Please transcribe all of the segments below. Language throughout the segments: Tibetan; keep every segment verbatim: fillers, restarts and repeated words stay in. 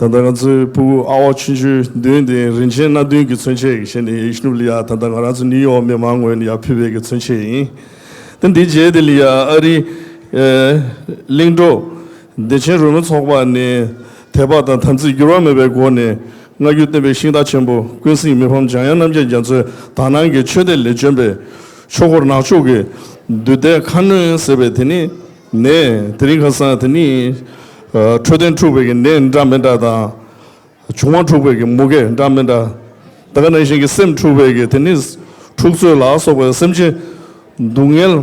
ད་ལྟ་ང་ཚོའི་ཕྲུ་གུ་ཨ་ཝ་ཆུང་ཆུང་བདུན་དེ་རིན་ཆེན་སྣ་བདུན་གྱི་མཚོན་ཆས་ཀྱི་ཞལ་ནས་ཡེ་ཤུ་ནུབ་ལ་ཡ། ད་ལྟ་ང་རང་ཚོ་ནིའུ་ཡོག་མི་མང་ངོས་ནས་ཡ་ཕུལ་བའི་གི་མཚོན་ཆས་ཡིན། ད་འདི་རྗེས་དེ་ལ་ཡ་ཨ་རིའི་གླིང་གྲོགས་བདེ་ཆེན་རོལ་མོ་ཚོགས་པ་ནས་དད་པ་དང་དམ་ཚིག་འགྱུར་བ་མེད་པའི་སྒོ་ནས་སྔ་འགྱུར་བསྟན་པའི་ཤིང་རྟ་ཆེན་པོ་ཀུན་གཟིགས་མི་ཕམ་འཇམ་དབྱངས་རྣམ་རྒྱལ་རྒྱ་མཚོའི་དག་སྣང་གི་མཆོད་རྟེན་ལས་བྱོན་པའི་ཆོས་འཁོར་ནག་ཕྱོགས་ཀྱི་འདུས་སྡེ་ཁ་གནོན་ཟེར་བའི་དེ་ནི་ནས་དེ་རིང་ཁ་སང་དེ་ནི་འཕྲོད་བསྟེན་འཁྲུགས་པའི་གི་ནད་འདྲ་མི་འདྲ་དང་། བྱུང་བ་འཁྲུགས་པའི་གི་མུ་གེ་འདྲ་མི་འདྲ། ད་ག་ནང་བཞིན་གྱི་སེམས་འཁྲུགས་པའི་གི་དེ་ནི་འཁྲུག་རྩོད་ལ་སོགས་པའི་སེམས་ཅན་སྡུག་བསྔལ་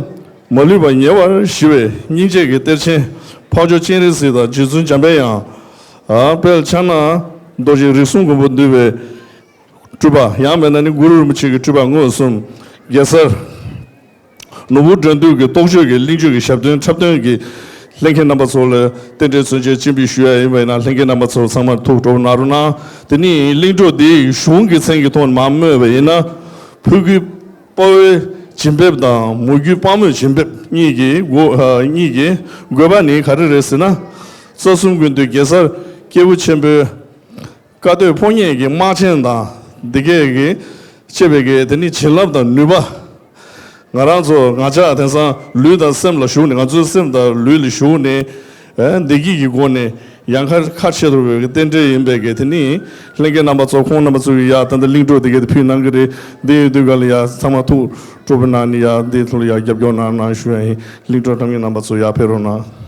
མ་ལུས་པ་ཉེ་བར་ཞི་བའི་སྙིང་རྗེ་གི་གཏེར་ཆེན་འཕགས་མཆོག་སྤྱན་རས་གཟིགས་དང་རྗེ་བཙུན་འཇམ་དཔལ་དབྱངས། དཔལ་ཕྱག་ན་རྡོ་རྗེ་རིགས་གསུམ་མགོན་པོ་འདུས་པའི་སྤྲུལ་པ། ཡང་མིན་ན་ནི་གུ་རུ་རིན་པོ་ཆེ་གི་སྤྲུལ་པ་མངོན་སུམ། གེ་སར། ནོར་བུ་འགྲོ་འདུལ་གྱི་རྟོགས་བརྗོད་ཀྱི་གླེང་བརྗོད་ཀྱི་ཞབས་བརྟན་འཁྲབ་སྟོན་གྱི་ལྷན་རྒྱས་རྣམ་པ་ཚོ་ལ་རྟེན་འབྲེལ་མཚོན་ཆ་སྤྱན་འབུལ་ཞུ་ཡ་ཡིན་པ་ཡིན་ན། ལྷན་རྒྱས་རྣམ་པ་ཚོ་ཚང་མ་ཐུགས་སྤྲོ་པོ་གནང་རོགས་གནང་། དེ་ནི་གླིང་གྲོགས་འདིའི་གཞུང་གི་མཚན་གྱི་ཐོག་ནས་མར་སྨོས་པ་ཡིན་ན། ཕ་གུའི་དཔའ་བོའི་བྱིན་འབེབས་དང་མོ་རྒྱུད་དཔའ་མོའི་བྱིན་འབེབས་གཉིས་ཀྱི་དགོས་ཨ་གཉིས་ཀྱི་དགོས་པ་ནི་ག་རེ་རེད་ཟེར་ན། རྩ་གསུམ་ཀུན་འདུས་གེ་སར་སྐྱེས་བུ་ཆེན་པོའི་བཀའ་སྡོད་ཕོ་ཉས་ཀྱི་དམག་ཆེན་དང་འདི་གས་ཀྱི་བཅས་པའི་གི་དེ་ནི་བྱིན་རླབས་དང་ནུས་པ། ང་རང་ཚོ་ང་ཅག་དེང་སང་ལུས་དང་སེམས་ལ་ཞུགས་ནས། ང་ཚོའི་སེམས་དང་ལུས་ལ་ཞུགས་ནས། ཨེ་བདེ་སྐྱིད་ཀྱི་སྒོ་ནས་ཡང་ཁ་ཁ་ཕྱེ་ཐུབ་པའི་གི་རྟེན་འབྲེལ་ཡིན་པའི་གི་དེ་ནི་ལྷན་རྒྱས་རྣམ་པ་ཚོ་ཁོང་རྣམ་པ་ཚོ་གི་ཡ་ད་ལྟ་གླིང་གྲོགས་དེ་གས་དེ་ཕུལ་གནང་གི་རེད། འདི་ཡོད་དུས་ག་ལ་ཡ་ཚང་མ་ཐུགས་སྤྲོ་པོ་གནང་ནས་ཡ་འདི་ཐོག་ལ་ཡ་རྒྱབ་སྐྱོར་གནང་གནང་ཞུ་ཡ་ཡིན། གླིང་གྲོགས་འཁྲབ་མཁན་རྣམ་པ་ཚོ་ཡར་ཕེབས་རོགས་གནང་།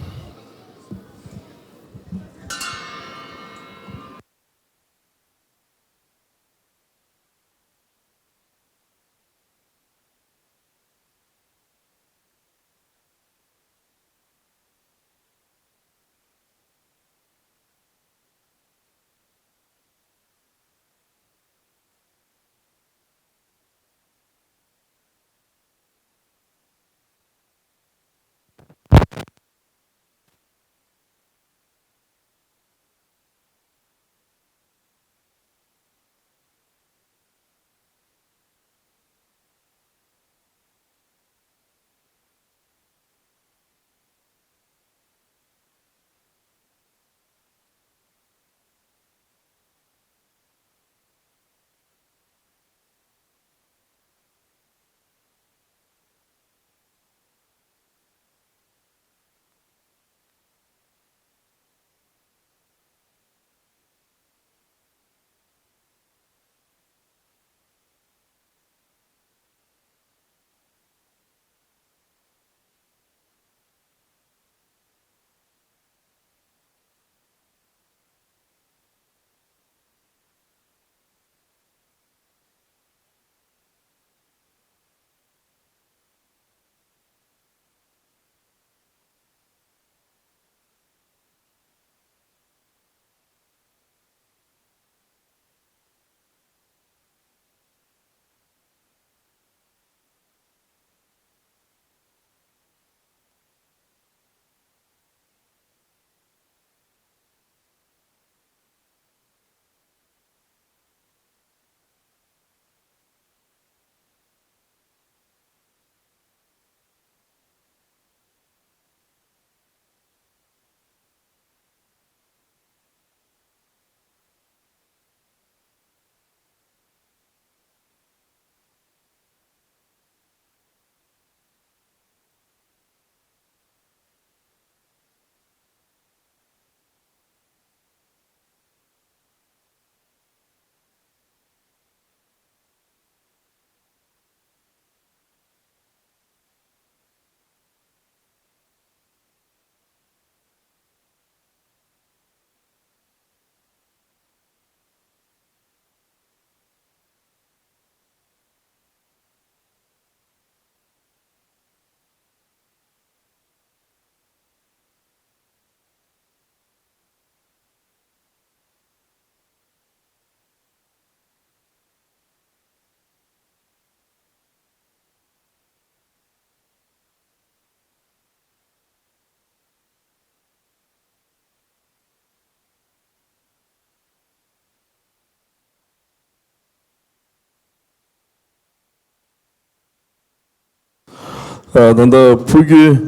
ཨ་ད་ལྟ་ཕ་གིའི་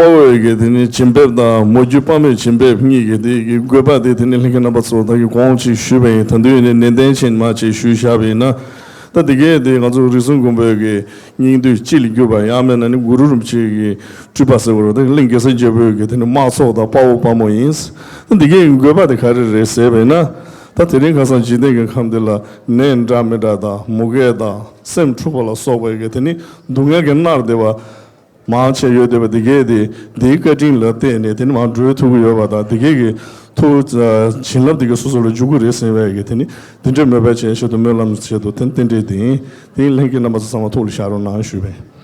དཔའ་བོས་ཀྱི་དེ་ནི་བྱིན་འབེབས་དང་མོ་རྒྱུད་དཔའ་མོས་བྱིན་འབེབས་གཉིས་ཀྱི་དེ་གི་དགོས་པ་དེ་དེ་ནི་ལྷན་རྒྱས་རྣམ་པ་ཚོ་ད་གི་གོང་ཅིག་ཞུས་པ་ཡིན། ད་དུང་ཡིན་ནི་ནན་ཏན་ཆེན་མ་ཅིག་ཞུས་བཞག་པ་ཡིན་ན། ད་དེ་གའི་དེ་ང་ཚོ་རིགས་གསུམ་མགོན་པོའི་གི་སྙིང་བསྡུས་སྤྱི་ལ་གྱུར་པ་ཡང་མིན་ན་ནི་གུ་རུ་རིན་པོ་ཆེ་གི་སྤྲུལ་པ་ཟེར་བ་རེད། ད་གླིང་གེ་སར་རྒྱལ་པོའི་གི་དེ་ནི་དམག་ཚོགས་དང་དཔའ་བོ་དཔའ་མོ་ཡིན། ད་དེ་གའི་དགོས་པ་དེ་ག་རེ་རེད་ཟེར་བ་ཡིན་ན། ད་དེ་རིང་ཁ་སང་འཇིག་རྟེན་གྱི་ཁམས་འདི་ལ་ནད་འདྲ་མི་འདྲ་དང་མུ་གེ་དང་སེམས་འཁྲུགས་པ་ལ་སོགས་པའི་གི་དེ་ནི་སྡུག་བསྔལ་གྱིས་མནར་བསྡད་པ། མང་ཆེ་ཡོད་བསྡད་པ་འདི་གས་དེ་འདིའི་བཀའ་དྲིན་ལ་བརྟེན་ནས་དེ་ནི་མར་འགྲོ་ཐུབ་ཀྱི་ཡོད་པ་དང་། འདི་གས་ཀྱི་ཐུགས་བྱིན་རླབས་འདི་གས་སོ་སོ་ལ་འཇུག་གི་རེད་ཟེར་བའི་གི་དེ་ནི་འདི་འདྲའི་མོས་པ་བྱས་ཆེད་དུ་སྨོན་ལམ་ཆེད་དུ་དེ་རྟེན་འབྲེལ་དེ་ཡིན། དེ་ཡིན་ལྷན་རྒྱས་རྣམ་པ་ཚོ་ཚང་མ་ཐུགས་ལ་བཞག་རོགས་གནང་ཞུས་པས།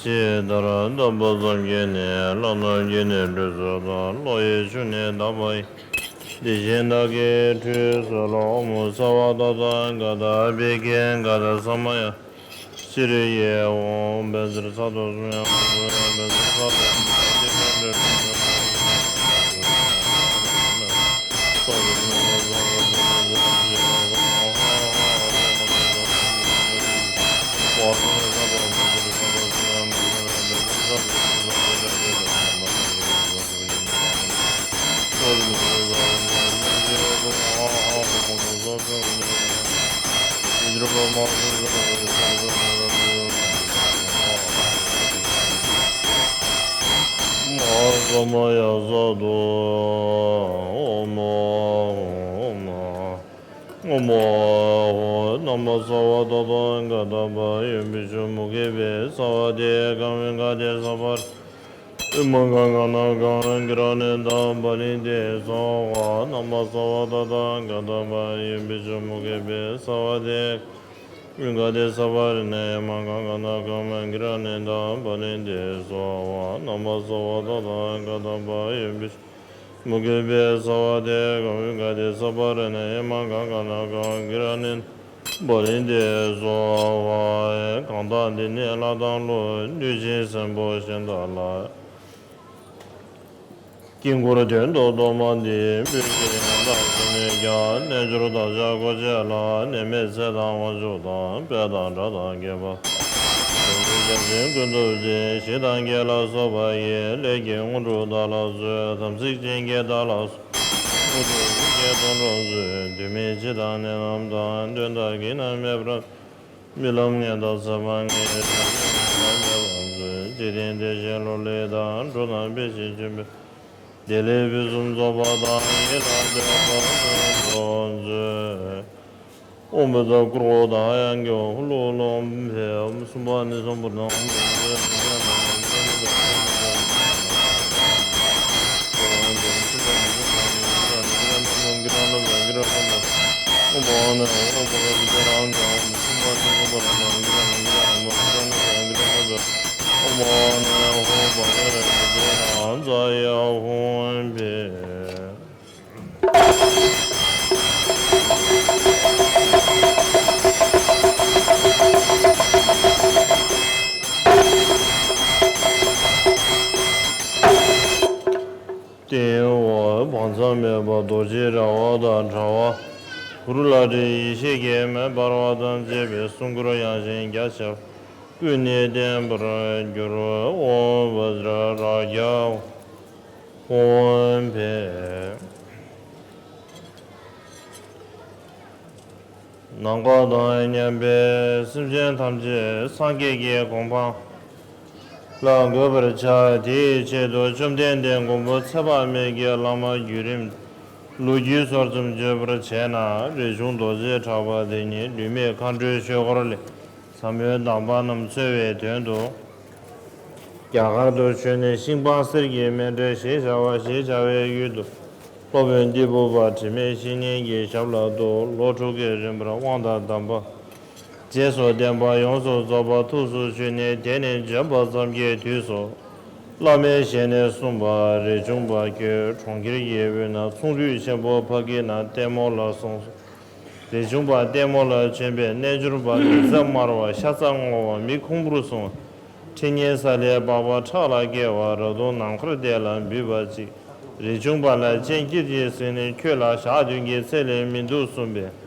ཇི་ལྟར་བསྟན་པ་བསམ་གྱིས་ནི། ལྷ་རྣམས་ཀྱིས་ནི་ཁྲུས་གསོལ་ལོ། གློ་བའི་ཆུ་ནི་དག་པ་ཡིས། དེ་བཞིན་བདག་གིས་ཁྲུས་གསོལ་ལོ། ཨོཾ་སརྦ་ཏ་ཐཱ་ག་ཏ་བི་ཀྲྀ་ཀ་ཏ་ས་མ་ཡ། ཤྲཱི་ཡེ་ཧཱུྃ། བཛྲ་ས་ཏྭ་སུ་ཡ་ཧཱུྃ། བཛྲ་ས་ཏྭ་སུ་ཡ་ཧཱུྃ། ཨོཾ་ས་མ་ཡ་སྭ་ཏྭ། ཨོཾ་ཨོཾ་ཨོཾ། ན་མ་སརྦ་ད་ཐཱ་ག་ཏ་བ་ཡོ་བི་ཤྭ་མུ་ཁེ་བྷྱཿ་སྭ་ཝ་དྷེ་ཀ་བྷྱཱ་ག་ཏེ་སརྦ་རི་ཏེ་མ་ག་ག་ན་ག་གི་ར་ཎེ་ཏ་པ་ལི་ཏེ་སྭཱ་ཧཱ། ན་མ་སརྦ་ད་ཐཱ་ག་ཏ་བ་ཡོ་བི་ཤྭ་མུ་ཁེ་བྷྱཿ་སྭ་ཝ་དྷེ་ཀ་བྷྱཱ་ག་ཏེ་སརྦ་རི་ཏེ་མ་ག་ག་ན་ག་གི་ར་ཎེ་ཏ་པ་ལི་ཏེ་སྭཱ་ཧཱ། ན་མ་སརྦ་ད་ཐཱ་ག་ཏ་བ་ཡོ་བི་ཤྭ་མུ་ཁེ་བྷྱཿ་སྭ་ཝ་དྷེ་ཀ་བྷྱཱ་ག་ཏེ་སརྦ་རི་ཏེ་མ་ག་ག་ན་ག་གི་ར་ཎེ་པ་ལི་ཏེ་སྭཱ་ཧཱ། གང་དག་འདི་ནི་ལྷ་དང་ཀླུ་གནོད་སྦྱིན་སྲིན་པོ་གཞན་དག་ལ། དཀྱིལ་འཁོར་དོན་དུ་གཏོར་མ་འདི་འབུལ་ཞིང་བདག་གིས་ནི་ཀྱང་རྣལ་འབྱོར་བདག་ཅག་སྒོ་ཕྱེ་ལ། ནད་མེད་ཚེ་དང་དབང་ཕྱུག་དང་། དཔལ་དང་གྲགས་དང་རྒྱས་པ། དོན་དུ་བྱང་ཆུབ་ཀུན་ཐོབ་ཅིང་། ཞི་དང་རྒྱས་ལ་སོགས་པ་ཡི། ལས་ཀྱི་དངོས་གྲུབ་བདག་ལ་སྩོལ། དམ་ཚིག་ཅན་གྱིས་བདག་ལ་སོགས། དངོས་གྲུབ་ཀུན་གྱི་དོན་སྒྲུབ་མཛོད། དུས་མིན་འཆི་དང་ནད་རྣམས་དང་། གདོན་དང་བགེགས་རྣམས་མེད་པར། རྨི་ལམ་ངན་དང་ཚེར་མ་ངན། བྱམས་སྙིང་རྗེ་དང་མཉམ་པར་མཛོད། འཇིག་རྟེན་བདེ་ཞིང་ལོ་ལེགས་དང་། འགྲོ་རྣམས་ཕན་ཞིང་ལྗོན་པའི། བདེ་ལེགས་ཕུན་སུམ་ཚོགས་པ་དང་། ཡིད་ལ་འདོད་པ་ཀུན་ཐོབ་མཛོད། ཨོཾ་བཛྲ་གུ་རུ་དྷ་ཡ་གུ་ཧུ་ལུ་ཧུ་ལུ་ཨོཾ་ཕཊ། ཨོཾ་སུམྦྷ་ནི་སུམྦྷ་ནཱ་ཨོཾ། སྟེང་འོག་བག་ཚ་མེད་པ་རྡོ་རྗེའི་ར་བ་དང་འདྲ་བ། གུ་རུ་ལྷ་འདྲེ་ཡེ་ཤེས་ཀྱི་མེ་འབར་བ་དང་བཅས་པའི་སྲུང་འཁོར་ཡངས་ཤིང་རྒྱ་ཆེ་བ་ཀུན་ནས་བསྟེན་པར་འགྱུར། ཨོཾ་བཛྲ་རཀྵ་ཨོཾ་ཕཊ། ནམ་མཁའ་དང་མཉམ་པའི་སེམས་ཅན་ཐམས་ཅད་སངས་རྒྱས་ཀྱི་གོ་འཕང་ལ་འགོད་པར་བྱ། དེའི་ཆེད་དུ་བཅོམ་ལྡན་འདས་མགོན་པོ་ཚེ་དཔག་མེད་ཀྱི་བླ་མ་བརྒྱུད་རིམ་ལོ་རྒྱུས་སོགས་ཙམ་བརྗོད་པར་བྱས་ན། རས་ཆུང་རྡོ་རྗེ་གྲགས་པ་དེ་ཉིད་ལུས་མེད་མཁའ་འགྲོའི་ཆོས་འཁོར་ལས། ཟབ་མོའི་གདམས་པ་རྣམས་འཚོལ་བའི་དོན་དུ། རྒྱ་གར་དུ་བྱོན་ནས་ཤིང་སྤང་གསེར་གྱི་མཎྜལ་ཞེས་བྱ་བ་ཞེས་བྱ་བའི་ཡུལ་དུ། སློབ་དཔོན་ཏི་ཕུ་པ་དྲི་མེད་བཤེས་གཉེན་གྱི་ཞབས་ལ་འདུག་ལོ་དྲུག་གི་རིང་པར་དབང་དང་གདམས་པ། རྗེས་སུ་བསྟན་པ་ཡོངས་སུ་རྫོགས་པ་ཐུགས་སུ་ཆུད་ནས། དེ་ནས་འབྱོན་པ་ཙམ་གྱི་དུས་སུ། བླ་མའི་ཞལ་ནས་གསུངས་པ། རས་ཆུང་པ་ཁྱོད་གྲོང་ཁྱེར་གྱི་དབུས་ན་ཚོང་འདུས་ཆེན་པོ་ཕ་གི་ན་ལྟད་མོ་ལ་སོང་། རས་ཆུང་པ་ལྟད་མོ་ལ་བྱོན་པས། རྣལ་འབྱོར་པ་མིག་རྩ་དམར་བ། ཤ་ཚ་སྔོ་བ། མིག་ཁོང་བུར་སོང་བ། ཁྲི་གཉན་ས་ལས་འཕགས་པ་ཁྲག་ལ་བསྐྱེད་པ། ར་དུང་ནམ་མཁར་དེ་ལ་འབུད་པ་གཅིག་རས་ཆུང་པ་ལ་སྤྱན་དཀྱིལ་གྱིས་གཟིགས་ནས། ཁྱོད་ལ་ཞག་བདུན་གྱི་ཚེ་ལས་མི་འདུག་གསུངས་པས།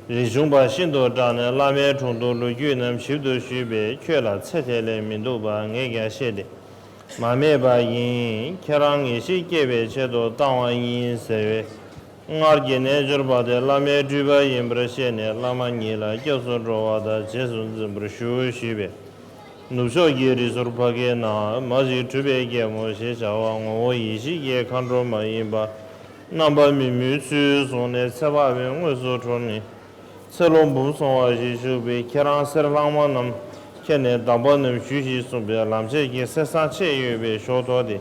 རས་ཆུང་པ་ཤིན་ཏུ་སྐྲག་ནས། བླ་མའི་དྲུང་དུ་ལོ་རྒྱུས་རྣམས་ཞིབ་ཏུ་ཞུས་པས། ཁྱོད་ལ་ཚེ་དེ་ལས་མི་འདུག་པ་ངས་ཀྱང་ཤེས་ཏེ། མ་སྨྲས་པ་ཡིན། ཁྱེད་རང་ངེས་ཤེས་སྐྱེ་བའི་ཆེད་དུ་བཏང་བ་ཡིན་ཟེར་བས། སྔར་གྱི་རྣལ་འབྱོར་པ་དེ་བླ་མའི་སྤྲུལ་པ་ཡིན་པར་ཤེས་ནས། བླ་མ་ཉིད་ལ་སྐྱབས་སུ་འགྲོ་བ་དང་རྗེས་སུ་འཛིན་པར་ཞུ་ཞུས་པས། ནུབ་ཕྱོགས་ཀྱི་རི་ཟུར་ཕ་གི་ན་མ་ཞིག་གྲུབ་པའི་རྒྱལ་མོ་ཞེས་བྱ་བ་ངོ་བོ་ཡེ་ཤེས་ཀྱི་མཁའ་འགྲོ་མ་ཡིན་པ། རྣམ་པ་མི་མོའི་ཚུལ་བཟུང་ནས་ཚེ་དཔག་མེད་དངོས་སུ་འཁྲུངས་ནས། ཚེ་ལོ་འབུམ་སོང་བ་ཞིག་བཞུགས་པས། ཁྱེད་རང་གསེར་ལྷག་མ་རྣམས་ཁྱེར་ནས་གདམས་པ་རྣམས་ཞུས་ཤིག་གསུངས་པས། ལམ་ཕྱེད་ཀྱི་གསེར་སྲང་ཕྱེད་ཡོད་པའི་ཞོ་ཐོགས་ཏེ།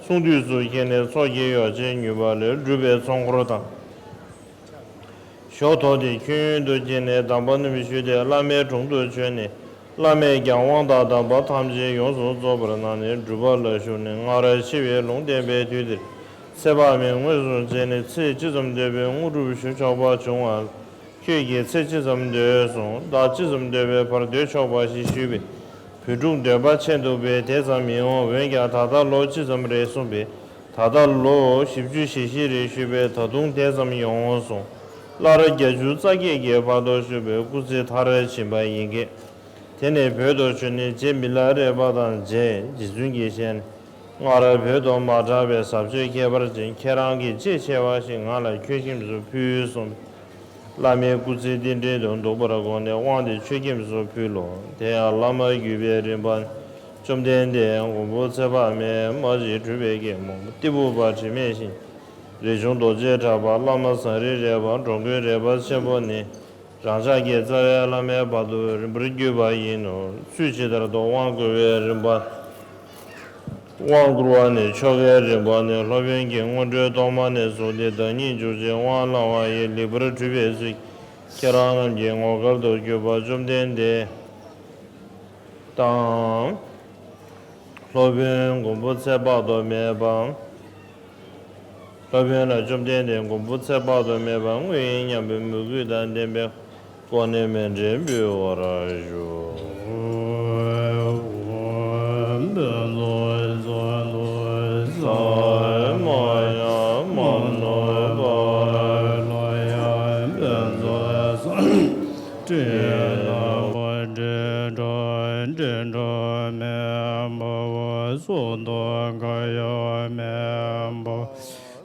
ཚོང་འདུས་སུ་ཁྱེར་ནས་ཚོགས་ཀྱི་ཡོ་བྱད་ཉོས་པ་ལས་གྲུབ་པའི་ཚོགས་འཁོར་དང་། ཞོ་ཐོགས་ཏེ་ཁྱོན་ཡུལ་དུ་ཁྱེར་ནས་གདམས་པ་རྣམས་ཞུས་ཏེ། བླ་མའི་དྲུང་དུ་བྱོན་ནས། བླ་མས་ཀྱང་དབང་དང་གདམས་པ་ཐམས་ཅད་ཡོངས་སུ་རྫོགས་པར་གནང་ནས། སྒྲུབ་པ་ལ་ཞུགས་ནས་སྔར་འཆི་བའི་ལུང་བསྟན་པའི་དུས་དེར། ཚེ་དཔག་མེད་དངོས་སུ་མཇལ་ནས། ཚེ་ཇི་ཙམ་འདས་པའི་དངོས་གྲུབ་ཞུ་ཆོག་པ་བྱུང་བ། ཁྱོད་ཀྱིས་ཚེ་ཅི་ཙམ་འདོད་གསུངས། ཟླ་ཅི་ཙམ་འདོད་པའི་བར་སྡོད་ཆོག་པ་ཞེས་ཞུས་པས། བོད་ཕྲུག་འདོད་པ་ཆེ་འདུག་པས་དེ་ཙམ་མི་འོང་། འོན་ཀྱང་ད་ལྟ་ལོ་ཅི་ཙམ་རེད་གསུངས་པས། ད་ལྟ་ལོ་བཞི་བཅུ་ཞེ་བཞི་རེད་ཞུས་པས། ད་དུང་དེ་ཙམ་ཡོང་ངོ་གསུངས། སླར་བརྒྱད་ཅུ་རྩ་བརྒྱད་ཀྱི་བར་དུ་བཞུགས་པས་སྐུ་ཚེ་མཐར་ཕྱིན་པ་ཡིན་གྱི། དེ་ནས་བོད་དུ་བྱོན་ནས་རྗེ་མི་ལ་རས་པ་དང་མཇལ། རྗེ་བཙུན་གྱི་ཞལ་ནས། སྔར་བོད་དུ་མ་གྲགས་པའི་ཟབ་ཆོས་ཁྱད་པར་ཅན་ཁྱེད་རང་གི་ལྕེ་ཕྱེ་བ་ཞིག་ང་ལ་ཁྱོད་ཁྱིམ་དུ་ཕུལ་གསུངས། བླ་མའི་སྐུ་ཚེ་རྟེན་འབྲེལ་དུ་འདུག་པར་དགོངས་ནས་དབང་དེ་ཆོས་ཁྱིམ་དུ་ཕུལ་ལོ། དེ་ཡང་བླ་མ་བརྒྱུད་པའི་རིམ་པ་ནི། བཅོམ་ལྡན་འདས་མགོན་པོ་ཚེ་དཔག་མེད་མ་གཅིག་གྲུབ་པའི་རྒྱལ་མོ་ཏི་ཕུ་པ་དྲི་མེད་ཞིང་། རས་ཆུང་རྡོ་རྗེ་གྲགས་པ། བླ་མ་བཟང་རི་རས་པ། འགྲོ་མགོན་རས་པ་ཆེན་པོ་ནི། རང་ཅག་གི་རྩ་བའི་བླ་མའི་བར་དུ་རིམ་པར་བརྒྱུད་པ་ཡིན་ནོ། ཚུལ་ཇི་ལྟར་དུ་དབང་བསྐུར་བའི་རིམ་པ། དབང་བསྐུར་བ་ནི་ཆོ་གའི་རིམ་པ་ནི། སློབ་དཔོན་གྱིས་སྔོན་འགྲོའི་ཐོག་མ་ནས་བཟུང་སྟེ་བདག་ཉིད་འཇུག་ཅིང་དབང་བླང་བ་ཡི་ལེགས་པར་གྲུབ་པའི་ཚུལ་ཁྱེད་རང་རྣམས་ཀྱི་ངོ་དཀར་དུ་གྱུར་པ་བཅོམ་ལྡན་འདས་དང་། སློབ་དཔོན་མགོན་པོ་ཚེ་དཔག་ཏུ་མེད་པ། སློབ་དཔོན་ལ་བཅོམ་ལྡན་འདས་མགོན་པོ་ཚེ་དཔག་ཏུ་མེད་པ་དངོས་ཡིན་སྙམ་པའི་མོས་གུས་དང་ལྡན་པའི་སྒོ་ནས་མཎྜལ་འབུལ་བར་ཞུ།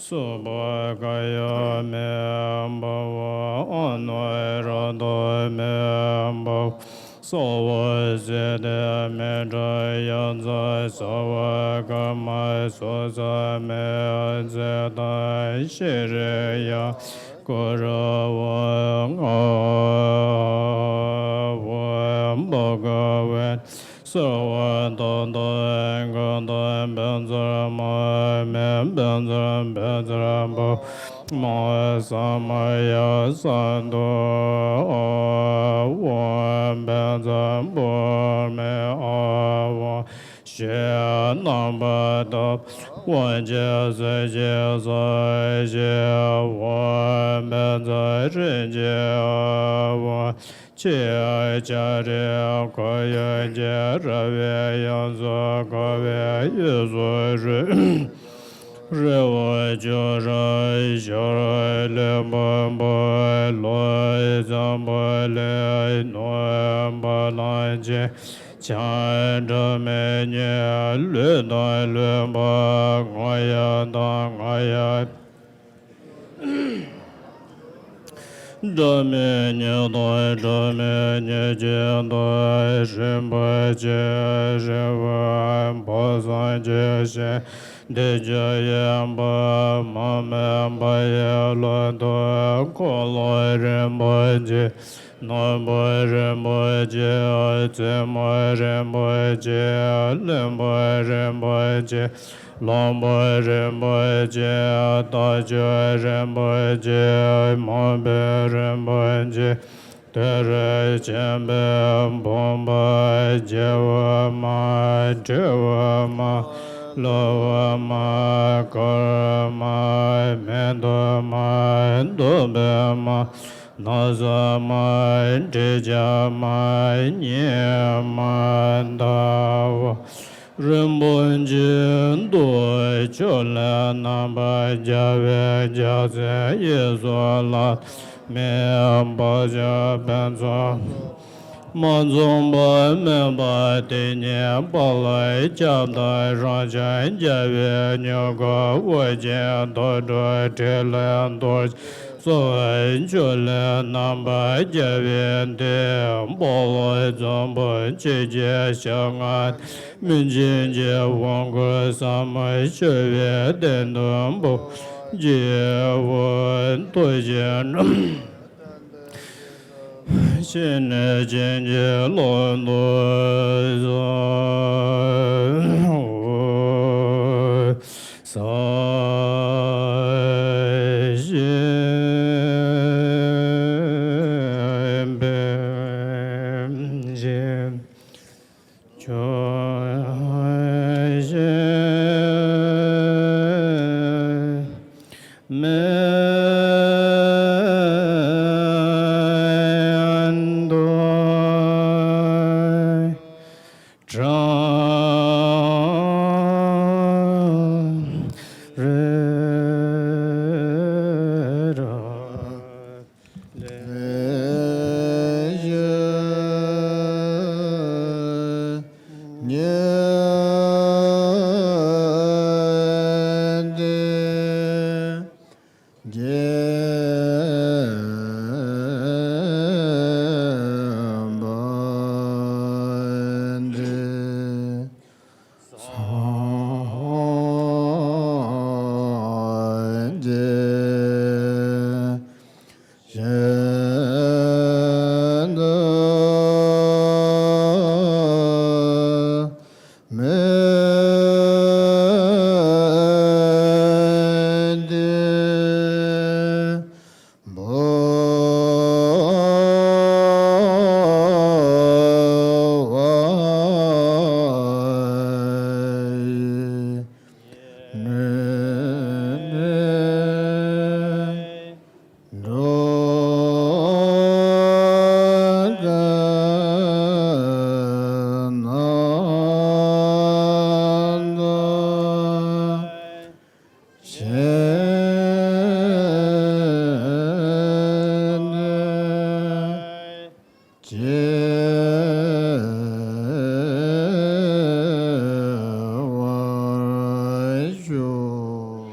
སྲོག་པོ་ཀ་ཡ་མེན་པ་བ། ཨ་ནུ་ར་དྷ་མེན་པ་བ། ས་བ་སེ་ཏེ་མེ་ཏྲ་ཡ་ཛ་ས་བ་ཀ་མ་སོ་ས་མེ་ཙེ་ཏ་ཤི་རི་ཡ་གུ་ར་བ་ང་བ་བ་ག་ཝེ། སརྦ་ད་ཏ་ཨེ་ཀ་ཏ་བཛྲ་མ་མེ་བཛྲ་བཛྲ་བྷ་མ་ས་མ་ཡ་ས་ཏྭ་ཨ་བ་བཛྲ་བྷ་མེ་ཨ་བ་ཞེས་རྣམ་པར་དག་པ་ཅི་ཟེར་ཅི་ཟ་ཞེས་བ་བཛྲ་རེ་ཅི་ཨ་བ། ཅེས་བྱ་རིགས་འཁོར་ཡུག་གི་ར་བས་ཡོངས་སུ་བསྐོར་བའི་དབུས་སུ་རུ་རི་བོ་ཅོག་ར་ཞོར་ལུས་འབུམ་པོ་ལོ་འཛམ་བུ་གླིང་ནུབ་བ་ལང་ཅན་བྱང་སྒྲ་མི་སྙན་ལུས་དང་ལུས་པ་ང་ཡི་དང་ང་ཡི། སྒྲ་མི་སྙན་དང་སྒྲ་མི་སྙན་ཅན་དང་། རིན་པོ་ཆེ་རིན་པོ་བ་སངས་རྒྱས་ཞིང་འདི་ཕྱི་ཡི་དམ་པ་མ་སྨད་པ་ཡི་ལྷ་དང་འཁོར་ལོ་རིན་པོ་ཆེ། ནོར་བུ་རིན་པོ་ཆེ། རྩེ་མོ་རིན་པོ་ཆེ། གླིང་བུ་རིན་པོ་ཆེ། ལྷུན་པོ་རིན་པོ་ཆེ། རྟ་མཆོག་རིན་པོ་ཆེ། མར་པའི་རིན་པོ་ཆེ། དེ་རུ་ཆེན་པོའི་བུམ་པ། རྒྱལ་བའི་མ། ཁྲོ་བོའི་མ། ཀླུ་བའི་མ། དཀར་མ། མེ་ཏོག་མ། བདུག་པའི་མ། ན་བཟའ་མ། དྲི་ཆབ་མ། ཉི་མ། ཟླ་བ། རིན་པོ་ཆེ་དང་ཕྱོགས་ལས་རྣམ་པར་རྒྱལ་བའི་རྒྱལ་མཚན་གཡས་སུ་ལགས། མིའི་བག་ཆགས་ཕུན་ཚོགས་མ་འཛོམས་པ་མེད་པ་དེ་ཉིད་དཔལ་ཁྱབ་བདག་རང་བྱུང་རྒྱལ་བའི་མྱུ་གུ་དབུ་ཅན་དུད་འགྲོ་ཕྲིན་ལས་རྡོ་རྗེ། གཙོ་བོའི་མཆོག་ལས་རྣམ་པར་རྒྱལ་བའི་དེད་དཔོན་ལ་འཛམ་བུ་གཅིག་གི་ཞབས་ལྔ་སྟེ། སྨིན་བྱེད་ཀྱི་དབང་བསྐུར་ཟབ་མོ་སྤྱོད་པའི་སྟེང་དུ་འབུམ་གྱི་དབུ་ཐུགས་རྗེའི་འགྲམ་ཕྱིན་ནས་བྱིན་གྱིས་རློབ་ཏུ་གསོལ། བརྗེ་བར་ཤོག་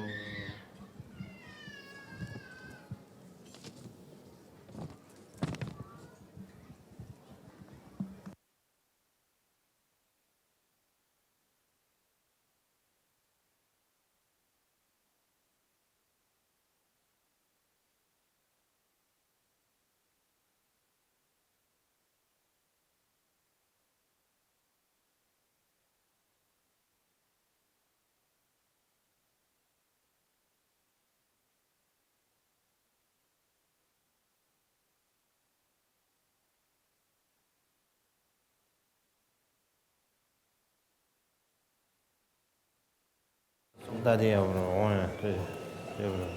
ད་དེ་ཡག་པོ་རེད། འོང་ཡ་དེ་ཡག་པོ་རེད།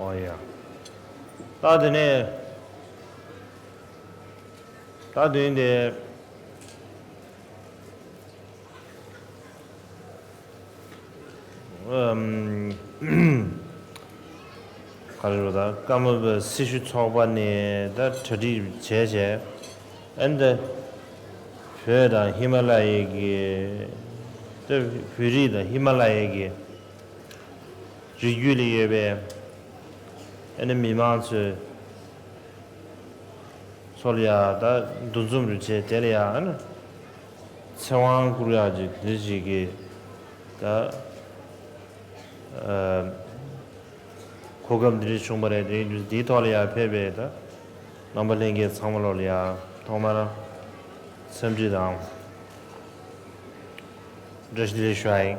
འོ་ཡ། ད་དེ་ནས་ད་དེ་ནས། ཨམ། ག་རེ་རེད། ད་ཀརྨ་པའི་སྲི་ཞུ་ཚོགས་པ་ནས་ད་གྲ་སྒྲིག་བྱས་བྱས། ཨ་ནི་ད་བོད་དང་ཧི་མ་ལ་ཡའི་གི་ད་བོད་རིགས་དང་ཧི་མ་ལ་ཡའི་གི་རི་རྒྱུད་ལ་ཡོད་པའི་ཨ་ནི་མི་མང་ཚོའི་ཚོ་ལ་ཡ་ད་འདུ་འཛོམས་རུ་བྱས། དེ་ལ་ཡ་ཨ་ནི་ཚེ་དབང་བསྐུར་ཡག་ཅིག་དེ་ཅིག་གི་ད་ཨ་གོ་སྐབས་འདི་འདྲ་བྱུང་བ་རེད། དེ་འདིའི་ཐོག་ལ་ཡ་ཕེབས་པའི་ད་རྣམ་པ་ལྷན་རྒྱས་ཚང་མ་ལོག་ལ་ཡ་ཐོག་མར་འཚམས་འདྲི་དང་བཀྲ་ཤིས་བདེ་ལེགས་ཞུ་ཡ་ཡིན།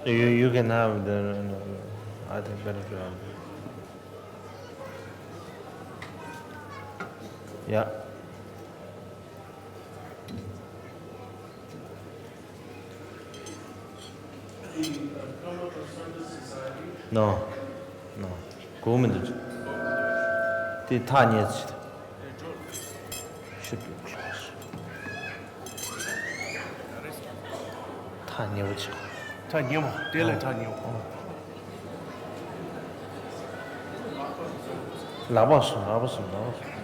You, you can have the, I think better job. Yeah. No. No. གོ་མི་འདུག་དེ་ཐག་ཉེ་ཚིག Should be close. ཐག་ཉེ་བོ་ཆགས། ཐག་ཉེ་བོ། དེ་ལས་ཐག་ཉེ་བོ། ལག་པ་སོང་། ལག་པ་སོང་། ལག་པ་སོང་།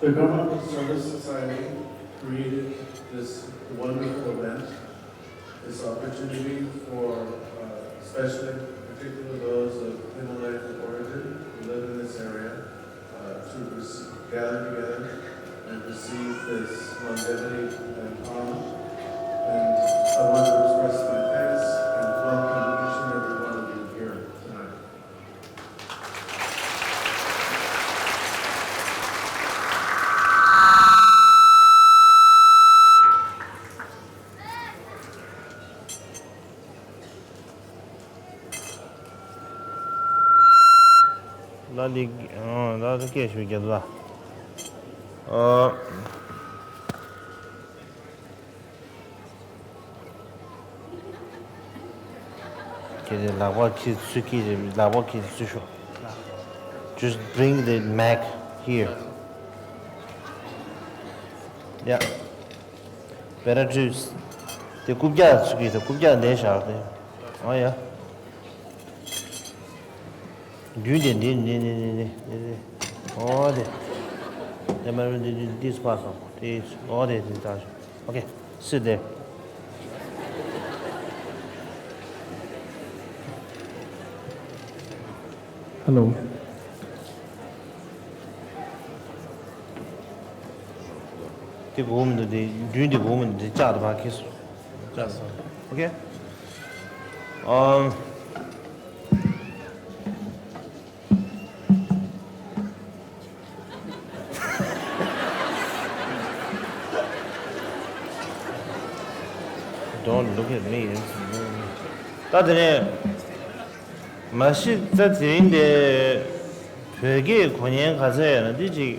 The Karmapa Service Society created this wonderful event, this opportunity for, uh, especially, particularly those of Himalayan origin who live in this area, uh, to rec-, gather together and receive this longevity and honor. And I want to express my thanks and welcome each and every one of you here tonight. ད་འདི། ཨ། ད་སྐད་ཞུ་རྒྱུ་ལ། ཨ། ཁྱེད་ཀྱི་ལག་པ་ཁྱེད་ཚུད་ཀྱི་རེད། ལག་པ་ཁྱེད་ཚུད་ཤོག Just bring the mic here. Yeah. Better juice. དེ་རྐུབ་བཀྱག་ཚུད་ཀྱི་རེད། རྐུབ་བཀྱག་འདི་བཞག་དེ། ཨ་ཡ། རྒྱུན་དེ་འདི་འདི་འདི་འདི་འདི་འདི། ཨོ་དེ། དེ་མ་རེད། འདི་འདི་འདི་སུ་ཕར་སོང་། དེ་ཨོ་དེ་དེ་ལྟར། Okay, sit there. Hello. དེ་གོ་མི་འདུག་དེ་རྒྱུན་དེ་གོ་མི་འདུག་དེ་ལྕགས་དེ་ཕར་ཁྱེར་སོང་། ལྕགས་སོང་། Okay. Um, Don't look at me. ད་དེ་ནས་མ་གཞི་ད་དེ་རིང་དེ་བོད་སྐད་གོ་མཁན་ག་ཚད་ཡོད་ན་དེ་ཅིག་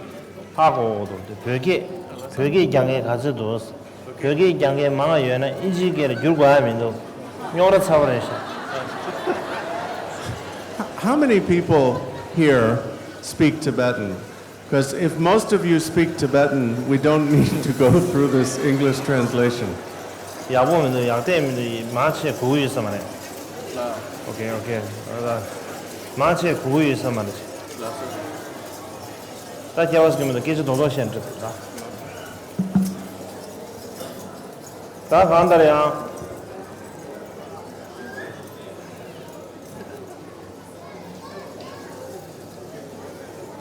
ཧ་གོ་གི་འདུག་དེ་བོད་སྐད་བོད་སྐད་རྒྱག་མཁན་ག་ཚད་འདུག་བོད་སྐད་རྒྱག་མཁན་མང་ཡོད་ན་ཨིན་ཇིའི་སྐད་ལ་བསྒྱུར་དགོས་ཡ་མི་འདུག་རྙོག་དྲ་ཚ་པོ་རེད་ཤག How many people here speak Tibetan? Because if most of you speak Tibetan, we don't need to go through this English translation. ཡག་པོ་མི་འདུག་ཡག་བལྟས་མི་འདུག་མང་ཆེ་གོ་གི་ཡོད་ས་མ་རེད། ལགས། ཨོ་ཀེ་ཨོ་ཀེ། ཨ་ད། མང་ཆེ་གོ་གི་ཡོད་ས་མ་རེད། ལགས་སོ། ད་སྐྱེ་བ་སྐྱེ་མི་འདུག་སྐད་ཆ་རྡོག་རྡོག་བཤད་འགྲིག་འདུག་ད། ད་གང་ལྟར་ཡང་།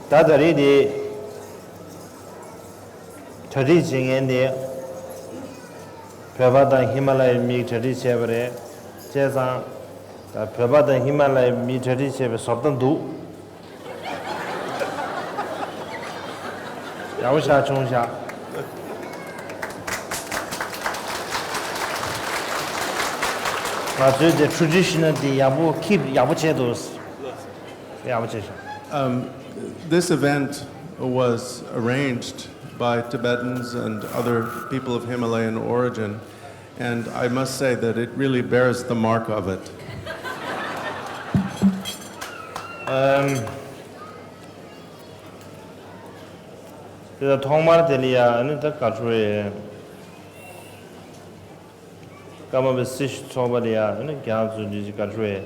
ད་ད་རེས་དེ་གྲ་སྒྲིག་བྱེད་མཁན་དེ་བོད་པ་དང་ཧི་མ་ལ་ཡའི་མིས་གྲ་སྒྲིག་བྱས་པ་རེད། བྱས་ཙང་ད་བོད་པ་དང་ཧི་མ་ལ་ཡའི་མིས་གྲ་སྒྲིག་བྱས་པའི་བཟོ་ལྟ་འདུག་ཡག་པོ་ཤག་བྱུང་ཤག་ང་ཚོའི་དེ་traditional་དེ་ཡག་པོ་keep་ཡག་པོ་བྱས་འདུག་ཡག་པོ་བྱས་ཤག Um, this event was arranged by Tibetans and other people of Himalayan origin, and I must say that it really bears the mark of it. Um, དེ་ལ་ཐོག་མར་དེ་ལ་ཡ་ཨ་ནི་ད་ག་ཚོད་རེད། ཀརྨ་པའི་སྲི་ཞུ་ཚོགས་པ་ལ་ཡ་ཨ་ནི་རྒྱ་མཚོ་འདི་ཅིག་ག་ཚོད་རེད།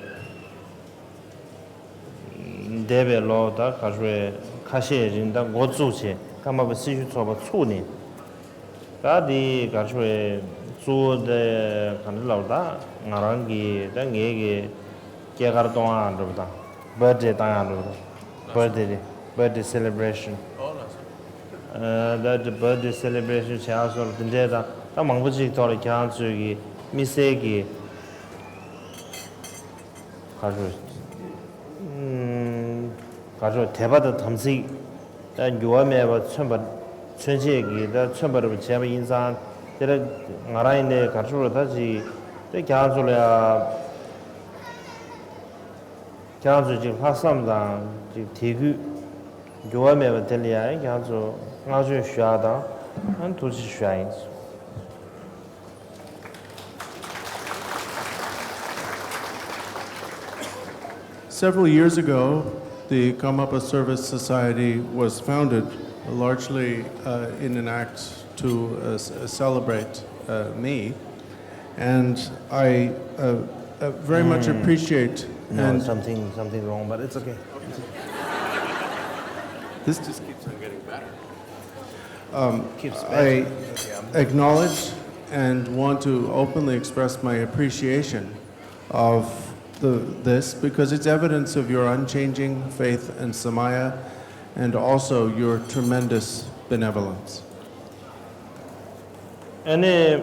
འདས་པའི་ལོ་ད་ག་ཚོད་རེད་ཁ་ཤས་རིང་ད་འགོ་བཙུགས་བྱས་ཀརྨ་པའི་སྲི་ཞུ་ཚོགས་པ་ཚུགས་ནས། ད་འདི་ག་ཚོད་རེད་གཙོ་བོ་དེ་ག་འདྲ་ལབ་ད་ང་རང་གི་ད་ངེད་ཀྱི་སྐྱེས་སྐར་གཏོང་ཡག་འགྲོ་བ་དང་བར་ཐི་ཌེ་བཏང་ཡག་འགྲོ་བ་དང་བར་ཐི་ཌེ་བར་ཐི་ཌེ་སེ་ལེ་བྷ་རེ་ཤན། ད་བར་ཐི་ཌེ་སེ་ལེ་བྷ་རེ་ཤན་བྱེད་ཡག་སོགས་དེ་འདྲའི་ད་ད་མང་པོ་ཅིག་ཐོག་ལ་ཁྱེད་རང་ཚོས་ཀྱི་དམིགས་བསལ་གྱི་ག་ཚོད་ག་ཚོད་དད་པ་དང་དམ་ཚིག་ད་འགྱུར་བ་མེད་པར་མཚོན་པ་མཚོན་བྱེད་ཀྱི་ད་མཚོན་པ་རེ་བྱས་པ་ཡིན་ཙང་དེ་ལ་ང་རང་ཡིན་ནའི་ག་ཚོད་ད་ཅིག་དེ་ཁྱེད་རང་ཚོ་ལ་ཡ། ཁྱེད་རང་ཚོས་ཅིག་ལྷག་བསམ་དང་ཅིག་དད་གུས་འགྱུར་བ་མེད་པ་དེ་ལ་ཡང་ཁྱེད་རང་ཚོ་བསྔགས་བརྗོད་ཞུ་ཡག་དང་ཨ་ནི་ཐུགས་རྗེ་ཆེ་ཞུ་ཡག་ཡིན། Several years ago, the Karmapa Service Society was founded largely uh, in an act to uh, s- uh, celebrate uh, me. And I uh, uh, very much appreciate No, and something something wrong, but it's okay. This just keeps on getting better. Um, Keeps I better. Okay, I'm acknowledge and want to openly express my appreciation of the, this because it's evidence of your unchanging faith in Samaya and also your tremendous benevolence. ཨ་ནི།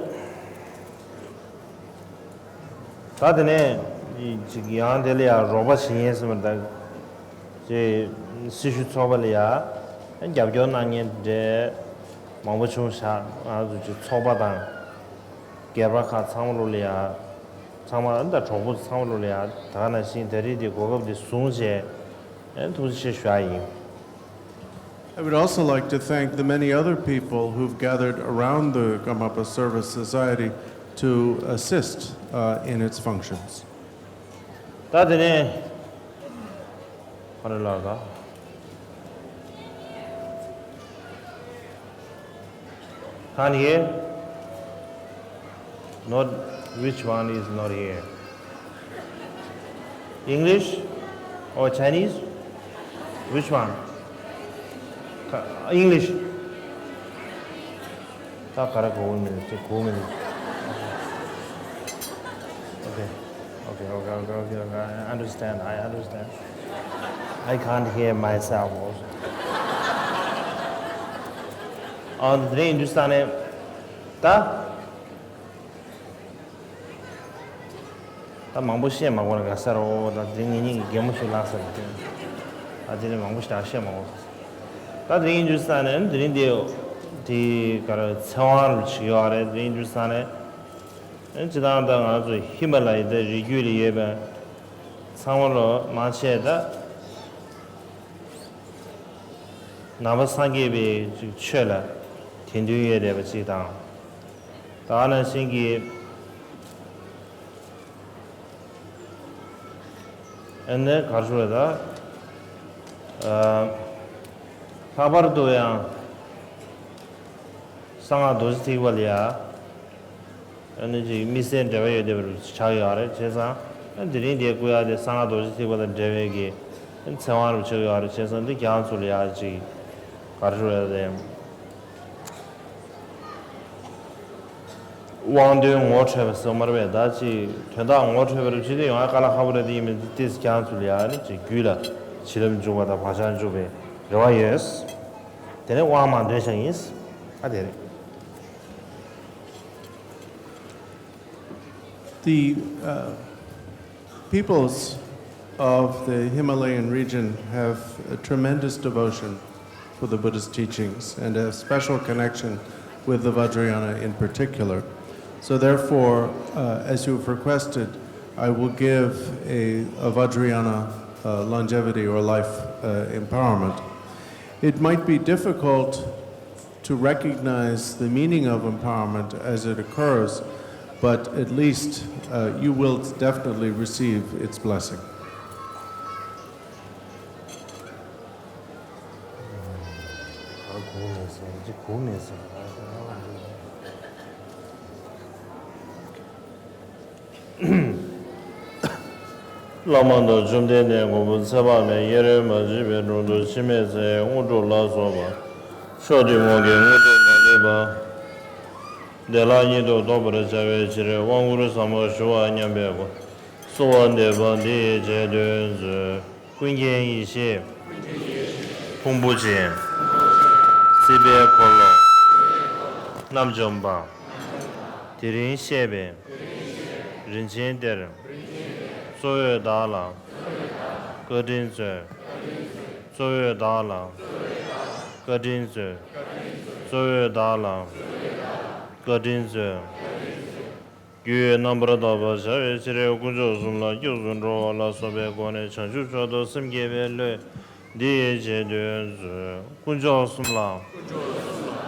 ད་དེ་ནས་ཅིག་ཡང་དེ་ལ་ཡང་རོགས་པ་བྱེད་མཁན་ཟེར་བ་དང་ཅིག་སྲི་ཞུ་ཚོགས་པ་ལ་ཡང་རྒྱབ་སྐྱོར་གནང་མཁན་འདྲ་མང་པོ་བྱུང་ཤག་ང་ཚོ་ཅིག་ཚོགས་པ་དང་སྒེར་པ་ཁག་ཚང་མ་ལོ་ལ་ཡང་ཚང་མ་ད་གྲོགས་པོ་ཚང་མ་ལོ་ལ་ཡང་ད་ག་ནང་བཞིན་ད་རེས་དེ་གོ་སྐབས་དེ་བཟུང་བྱས་ཐུགས་རྗེ་ཆེ་ཞུ་ཡ་ཡིན། I would also like to thank the many other people who've gathered around the Karmapa Service Society to assist uh, in its functions. ད་དེ་ནས་ཧ་རེ་ལགས་ད། Can't hear? Not, which one is not here? English or Chinese? Which one? Ka- English. ད་ག་རེ་གོ་མི་འདུག་གོ་མི་འདུག Okay. Okay, okay, okay, okay, okay. I understand. I understand. I can't hear myself also. ཨ་དེ་རིང་ཡིན་དུས་ས་ནས་ད། ད་མང་པོ་བཤད་མ་དགོས་ན་དགའ་ས་རེད། ད་དེ་ངེད་གཉིས་ཀྱི་གད་མོ་ཞིག་ལངས་ས་རེད། ད་དེ་ནས་མང་པོ་ཞིག་ད་བཤད་མ་དགོས། ད་དེ་རིང་ཡིན་དུས་ས་ནས་དེ་རིང་དེ་དེ་ག་རེ་ཚེ་དབང་རུ་ཆིག་ཡོད་རེད། དེ་རིང་ཡིན་དུས་ས་ནས་སྤྱི་བཏང་ད་ང་ཚོ་ཧི་མ་ལ་ཡའི་ད་རི་རྒྱུད་ལ་ཡོད་པའི་ཚང་མ་ལོ་མང་ཆེ་ད་ནང་པ་སངས་རྒྱས་པའི་ཅིག་ཆོས་ལ་དད་འདུན་ཡོད་རེད་པ་ཅིག་དང་། ད་ག་ནང་བཞིན་གྱི་ ཨ་ནི་ག་རེ་ཞུ་དགོས་རེད་ད། ཨ། ལྷག་པར་དུ་ཡང་གསང་སྔགས་རྡོ་རྗེ་ཐེག་པ་ལ་ཡ། ཨ་ནི་ཅིག་དམིགས་བསལ་འབྲེལ་བ་ཡོད་བསྡད་པ་རུ་ཆགས་ཡོད་རེད། བྱས་ཙང་ཨ་དེ་རིང་འདིར་བསྐུལ་ཡག་དེ་གསང་སྔགས་རྡོ་རྗེ་ཐེག་པ་དང་འབྲེལ་བའི་གི་ཨ་ནི་ཚེ་དབང་རུ་ཆགས་ཡོད་རེད། བྱས་ཙང་འདི་རྒྱ་མཚོ་ལ་ཡ་ཅིག་ག་རེ་རེད་དེ། དབང་དོན་ངོ་འཕྲོད་པ་ཟེར་མ་རེད་པས། ད་ཅིག་དོན་དག་ངོ་འཕྲོད་པ་རུ་ཅི་དེ་ཡོང་ཡ་དཀའ་ལས་ཁག་པོ་རེད། དེ་ཡིན་མིན་དེ་རྒྱ་མཚོ་ལ་ཡ་ནི་ཅིག་རྒྱུད་ལ་བྱིན་རླབས་འཇུག་པ་དང་བག་ཆགས་འཇུག་པའི་རེ་བ་ཡོད། དེ་ནས་དབང་མ་འདོན་བྱ་ཡིན། ཨ་དེ་རེད། The uh, peoples of the Himalayan region have a tremendous devotion for the Buddhist teachings and a special connection with the Vajrayana in particular. So, therefore, uh, as you've requested, I will give a, a Vajrayana uh, longevity or life uh, empowerment. It might be difficult to recognize the meaning of empowerment as it occurs, but at least uh, you will definitely receive its blessing. བླ་མ་དང་བཅོམ་ལྡན་འདས་མགོན་པོ་ཚེ་དཔག་མེད་དབྱེར་མ་མཆིས་པའི་དྲུང་དུ་འཆི་མེད་ཚེའི་དངོས་གྲུབ་ལ་སོགས་པ་མཆོག་ཏུ་དབང་གི་དངོས་གྲུབ་མ་ལུས་པ། བདེ་བླག་ཉིད་དུ་རྟོགས་པར་བྱ་བའི་ཕྱིར་དབང་བསྐུར་ཟབ་མོ་ཞུ་བར་སྙམ་པའི་སྒོ་ནས་གསོལ་བ་འདེབས་པ་འདི་ཡི་རྗེས་ཟློས་མཛོད། ཀུན་མཁྱེན་ཡེ་ཤེས་ཕུང་པོ་ཆེ། སྲིད་པའི་འཁོར་ལོ་རྣམ་འཇོམས་པ། དེ་རིང་བཤད་པའི་རིན་ཆེན་གཏེར། གཙོ་བོས་བདག་ལ་བཀའ་དྲིན་སྩོལ། གཙོ་བོས་བདག་ལ་བཀའ་དྲིན་སྩོལ། གཙོ་བོས་བདག་ལ་བཀའ་དྲིན་སྩོལ། རྒྱུ་ཡི་རྣམ་པར་དག་པར་བྱ་བའི་ཕྱིར་དཀོན་མཆོག་གསུམ་ལ་སྐྱབས་སུ་འགྲོ་བ་ལ་སོགས་པའི་སྒོ་ནས་བྱང་ཆུབ་མཆོག་ཏུ་སེམས་བསྐྱེད་པའི་བློས་འདི་ཡི་རྗེས་ཟློས་མཛོད། དཀོན་མཆོག་གསུམ་ལ་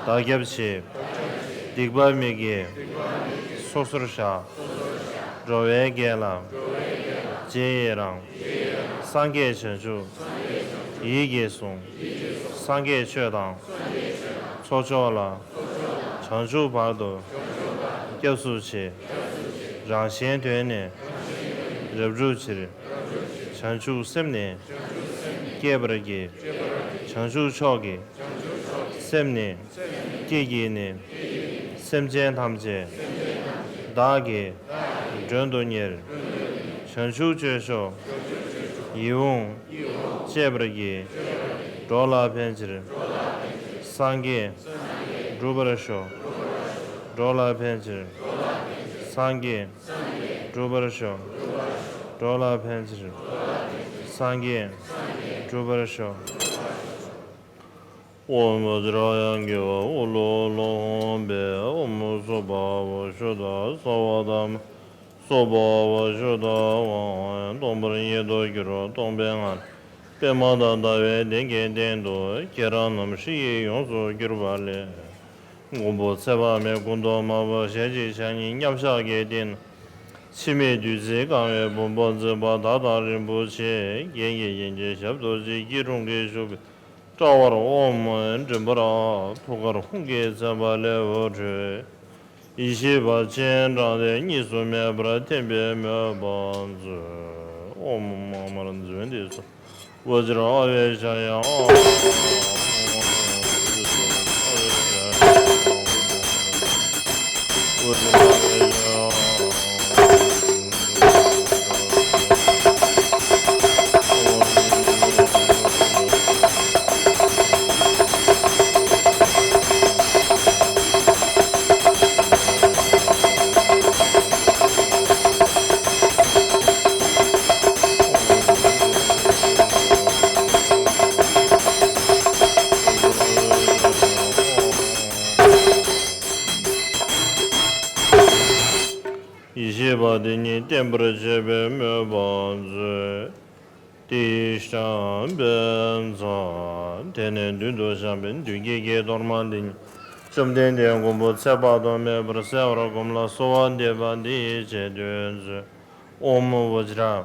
བདག་སྐྱབས་མཆི། སྡིག་པ་མི་དགེ་སོ་སོར་བཤགས། འགྲོ་བའི་དགེ་ལ་རྗེས་ཡི་རང་། སངས་རྒྱས་བྱང་ཆུབ་ཡིད་ཀྱིས་བཟུང་། སངས་རྒྱས་ཆོས་དང་ཚོགས་མཆོག་ལ། བྱང་ཆུབ་བར་དུ་སྐྱབས་སུ་མཆི། རང་གཞན་དོན་ནི་རབ་བསྒྲུབ་ཕྱིར། བྱང་ཆུབ་སེམས་ནི་བསྐྱེད་པར་བགྱི། བྱང་ཆུབ་མཆོག་གི་སེམས་ནི་བསྐྱེད་བགྱིས་ནས། སེམས་ཅན་ཐམས་ཅད་བདག་གིས་མགྲོན་དུ་གཉེར། བྱང་ཆུབ་སྤྱོད་མཆོག་ཡིད་འོང་སྤྱད་པར་བགྱི། འགྲོ་ལ་ཕན་ཕྱིར་སངས་རྒྱས་འགྲུབ་པར་ཤོག། འགྲོ་ལ་ཕན་ཕྱིར་སངས་རྒྱས་འགྲུབ་པར་ཤོག། འགྲོ་ལ་ཕན་ཕྱིར་སངས་རྒྱས་འགྲུབ་པར་ཤོག། ཨོཾ་བཛྲ་ཨཱརྱ་གྷི་ཝ་ཨུ་ལུ་ཨུ་ལུ་ཧཱུྃ་ཕཊ། ཨོཾ་སྭ་བྷཱ་ཝ་ཤུདྡྷ་སྭ་བྷཱ་ཐརྨ་སྭ་བྷཱ་ཝ་ཤུདྡྷ་ཝཱ་ཧཱ། སྟོང་པར་ཉིད་དུ་གྱུར་སྟོང་པའི་ངང་ལས། པདྨ་དང་ཟླ་བའི་གདན་གྱི་སྟེང་དུ་ཁྱེད་རང་རྣམས་ཧྲཱིཿཡིག་ཡོངས་སུ་གྱུར་པ་ལས། མགོན་པོ་ཚེ་དཔག་མེད་སྐུ་མདོག་དམར་པོ་ཞལ་གཅིག་ཕྱག་གཉིས་མཉམ་གཞག་གི་སྟེང་ན། འཆི་མེད་བདུད་རྩིས་གང་བའི་བུམ་པ་འཛིན་པ་དག་དང་རིན་པོ་ཆེ་བརྒྱད་ཀྱི་ཡན་གྱི་ཞབས་རྡོ་རྗེའི་སྐྱིལ་ཀྲུང་གིས་བཞུགས་པའི་དཔྲལ་བར་ཨོཾ་མྲིན་པ་ར་ཐུགས་ཀར་ཧཱུྃ་གིས་མཚན་པ་ལས་འོད་འཕྲོས། ཡེ་ཤེས་པ་སྤྱན་དྲངས་ཏེ་གཉིས་སུ་མེད་པར་ཐིམ་པའི་མོས་པ་མཛོད། ཨོཾ་མ་མར་མཛོད་འདི་སོ། བཛྲ་ཨ་བྷི་ཥ་ཡ། ཨོཾ་བཛྲ་ཨ་བྷི་ཥ་ཡ། ཡེ་ཤེས་པ་དེ་ཉིད་བརྟན་པར་བྱེད་པའི་མོས་པ་མཛོད། དེའི་ཞབས་པད་མཚར། དེ་ནས་མདུན་དུ་བཤམས་པའི་མདུན་བསྐྱེད་ཀྱི་གཏོར་མ་འདི་ཉིད་བཅོམ་ལྡན་འདས་མགོན་པོ་ཚེ་དཔག་ཏུ་མེད་པར་གསལ་བར་བསྒོམ་ལ་གསོལ་བ་འདེབས་པ་འདི་ཡི་རྗེས་ཟློས་མཛོད། ཨོཾ་བཛྲ།